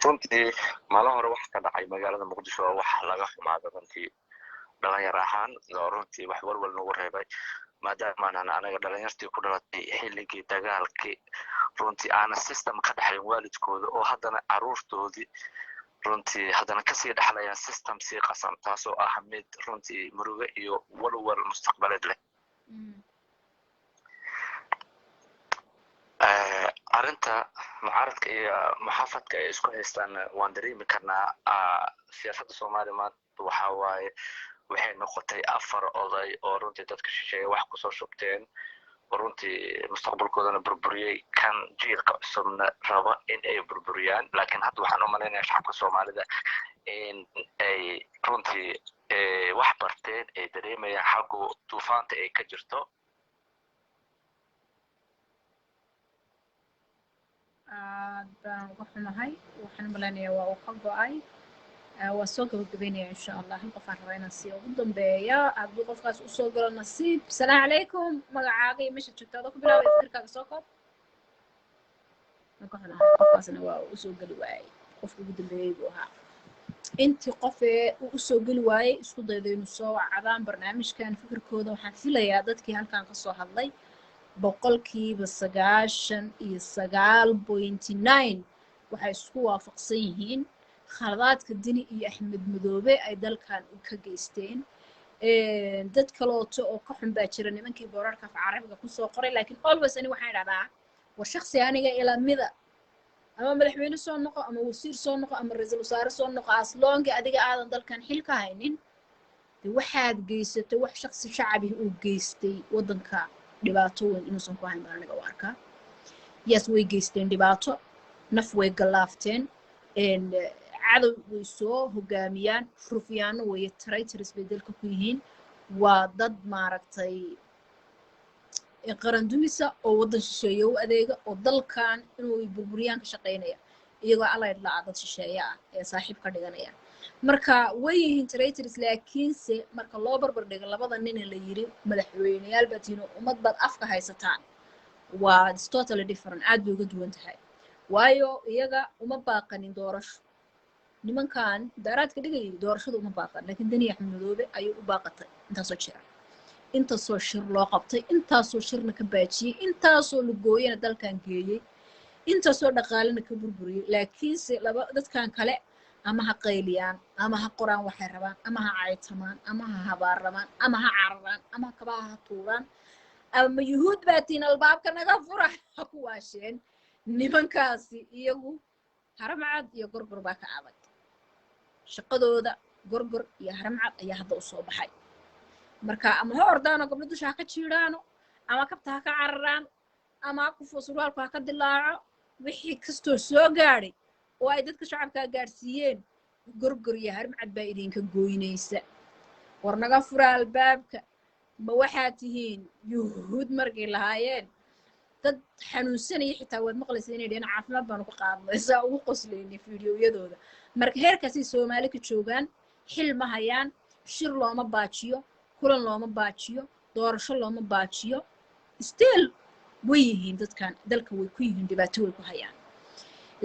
Runtii maalin hore wax ka dhacay magaalada Muqdisho waa wax laga xumaado runtii dhalinyar ahaan, oo runtii wax walwal nagu reebay, maadaamaanan anaga dhalinyartii ku dhalatay xilligii dagaalkii runtii aanan system ka dhexlin waalidkooda, oo haddana caruurtoodii runtii haddana kasii dhexlayaan system sii qasan, taasoo ah mid runtii murugo iyo walwal mustaqbaleed leh. Arrinta mucaaradka iyo muxaafadka ay isku haystaan waan dareemi karnaa. Siyaasadda Soomaaliya maanta waxa waaye waxay noqotay afar oday oo runtii dadka shisheeye wax kusoo shubteen. Oo runtii mustaqbalkoodana burburiyey, kan jiilka cusubna raba in ay burburiyaan. Laakiin hadda waxaan u malaynayaa shacabka Soomaalida in ay runtii wax barteen, ay dareemayaan xalku duufaanta ay ka jirto.
Aad baan uga xumahay, waxaan u malaynayaa waa uu ka go'ay. Waa soo gabagabeynaya insha Allah. Hal qof aan rabaa inaan siiyo ugu dambeeya, hadduu qofkaas usoo galo nasiib. Salaamu calaykum, magacaaga iyo meesha joogta adoo ku bilaabay, fikirkaaga soo koob. Waan ka xumahay, qofkaasna waa uu usoo geli waayey. Qofka ugu dambeeyey buu ahaa. Intii qof ee uu usoo geli waayey isku dayda inuu soo wacdaan barnaamijkan fikirkooda. Waxaan filayaa dadkii halkan kasoo hadlay 99.9% waxay isku waafaqsan yihiin khaladaadka Dini iyo Axmed Madoobe ay dalkan ka geysteen. Dad kalooto oo ka xun baa jira nimankii boorarka af Carabiga kusoo qoray, laakiin always ani waxaan idhahdaa, war shaksi aniga ilamida ama madaxweyne soo noqo ama wasiir soo noqo ama ra-iisul wasaare soo noqo, aslongi adiga aadan dalkan xil ka haynin, de waxaad geysatay wax shaksi shacabi uu geystay waddanka dhibaato weyn inuusan ku hayn baan aniga u arkaa. Yes, way geysteen dhibaato, naf way gallaafteen, cadow way soo hogaamiyaan, rufyaano weeye, traitors bay dalka ku yihiin. Waa dad maaragtay qaran dumisa oo waddan shisheeye u adeega oo dalkan inuu burburiyaan ka shaqaynaya, iyagoo allied la ah dad shisheeye ah ee saaxiib ka dhiganaya. Marka way yihiin traitors, laakiinse marka loo barbar dhigo labada nina la yiri madaxweyneyaal baad tihiin oo ummad baad afka haysataan, waa it's totally different, aad bay uga duwan tahay. Waayo iyaga uma baaqanin doorasho. Nimankan daaraadka dhigayay doorashada uma baaqan, laakiin Deni Axmed Madoobe ayuu u baaqatay. Intaasoo jira, intaasoo shir loo qabtay, intaasoo shirna ka baajiyey, intaasoo lugooyana dalkan geeyey, intaasoo dhaqaalena ka burburiyey. Laakiinse laba dadkan kale ama ha qayliyaan ama ha qoraan waxay rabaan, ama ha caytamaan ama ha habaaramaan ama ha cararaan ama ha kabaha ha tuuraan ama yuhuud baa tihiin albaabka naga fura ha ku waasheen, nimankaasi iyagu Haramcad iyo Gorgor baa ka adag shaqadooda. Gorgor iyo Haramcad ayaa hadda u soo baxay. Marka ama ha ordaano gabdho dusha ha ka jiidhaano, ama kabta ha ka cararaan, ama ha kufo surwaalku ha ka dilaaco, wixii kastoo soo gaadhay oo ay dadka shacabkaa gaadhsiiyeen, Gorgor iyo Haramcad baa idinka gooynaysa. War naga fura albaabka, ma waxaad tihiin yuhuud? Markay lahaayeen dad xanuunsanaya xitaa waad maqlaysa inay dhaheen caafimaad baanu ka qaadnay, saa ugu qoslaynay fiidiyoyadooda. Marka heerkaasay Soomaali ka joogaan, xil ma hayaan, shir looma baajiyo, kulan looma baajiyo, doorasho looma baajiyo. Still way yihiin dadkan dalka way ku yihiin dhibaato, way ku hayaan.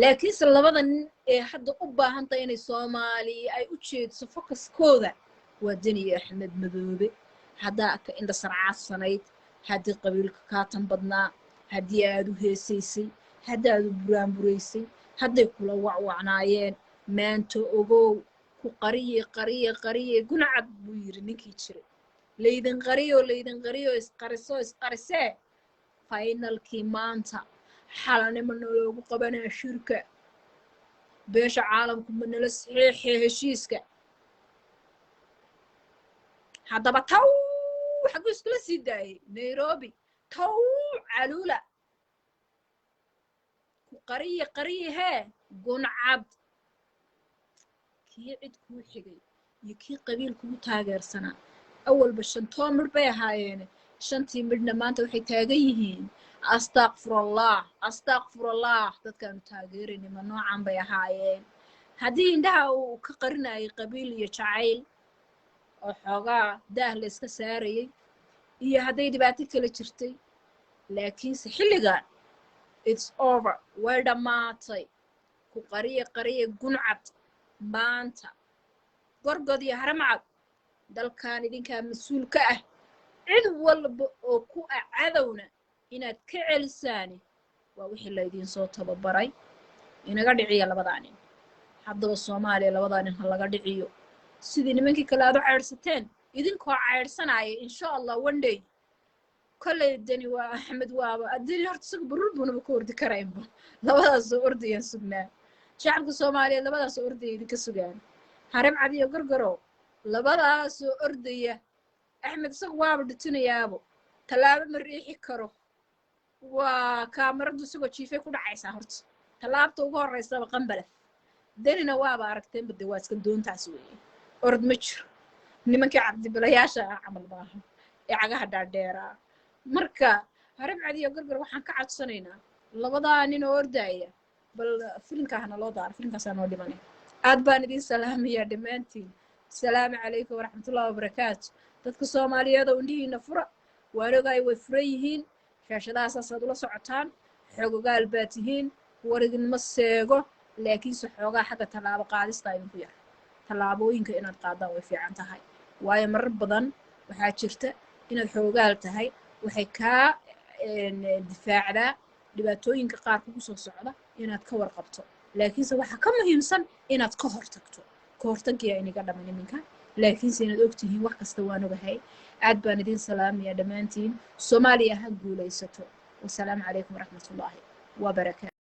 Laakiinse labada nin ee hadda u baahan tahay inay Soomaaliya ay u jeediso focuskooda waa Deni iyo Axmed Madoobe. Haddaa ka indha sarcaadsanayd, haddii qabiilka kaa tan badnaa, haddii aad u heesaysay, haddaad u buraanburaysay, hadday kula wacwacnaayeen, maanta ogow, ku qariye qariye qariye guncad buu yiri ninkii jiray. Laydin qariyo, laydin qariyo, isqariso isqarisee, finalkii maanta xalanimo naloogu qabanaa shirka beesha caalamku ma nala saxiixee heshiiska. Haddaba taw xaguu iskula sii daayay Nairobi, taw caluula ku qariye qariye hee guncad. Kii cid kuu xigay iyo kii qabiil kugu taageersanaa awalba shantoo midh bay ahaayeene, shantii midhna maanta waxay taagan yihiin astaqfirullah, astaqfirullah. Dadkaanu taageerayna ma noocan bay ahaayeen? Haddii indhaha uu ka qarinayay qabiil iyo jacayl oo xoogaa daah la iska saarayay iyo hadday dhibaato kale jirtay, laakiinse xilligan it's over, way dhammaatay. Ku qariye qariye guncad, maanta Gorgod iyo Haramcad dalkan idinkaa mas-uul ka ah. Cid walba oo ku ah cadowna inaad ka celisaani waa wixii laydiin soo tababaray. Inaga dhiciya labadaa nin. Haddaba Soomaaliya labadaa nin ha laga dhiciyo sidii nimankii kale aad u ceydhsateen, idinkoo ceydhsanaya insha Allah one day. Kolley Deni waa Axmed, waaba Deni horta isaga barur buunaba ka ordi karaynba. Labadaasoo ordayaan sugnaa, shacabka Soomaaliyeed labadaasoo ordaya idinka sugaan, Haramcad iyo Gorgorow labadaasoo ordaya. Axmed isaga waaba dhitinayaabo. Tallaabo ma riixi karo, waa kaamaradu isagoo jiifay ku dhacaysaa. Horta tallaabta ugu horreysaba qambalaf. Danina waaba aragteenba, de waa iska doontaas weeye, orod ma jiro. Nimankii Cabdibilayaasha ah camal maaha ee cagaha dhaadheeraa. Marka Haramcad iyo Gorgor waxaan ka codsanaynaa labadaa nin oo ordaaya, bal filinkaa hana loo daaro, filinkaasaa noo dhimanay. Aad baan idin salaamayaa dhammaantiin. Asalaamu calaykum waraxmatullahi wabarakaatu. Dadka Soomaaliyeed oo indhihiina fura, waan ogahay way furan yihiin, shaashadaha saasaad ula socotaan, xogogaal baa tihiin, war idinma seego, laakiinse xoogaa xagga tallaabo qaadista idinku yar. Tallaabooyinka inaad qaadaan way fiican tahay, waayo marar badan waxaa jirta inaad xoogaal tahay waxay kaa difaacdaa dhibaatooyinka qaar kugu soo socda inaad ka warqabto, laakiinse waxaa ka muhiimsan inaad ka hortagto. Ka hortagyaa inaga dhaman iminka, laakiinse inaad ogtihiin wax kasta waan ogahay. Aad baan idin salaamayaa dhammaantiin. Soomaaliya ha guulaysato. Wasalaamu calaykum waraxmatullaahi wabarakaatu.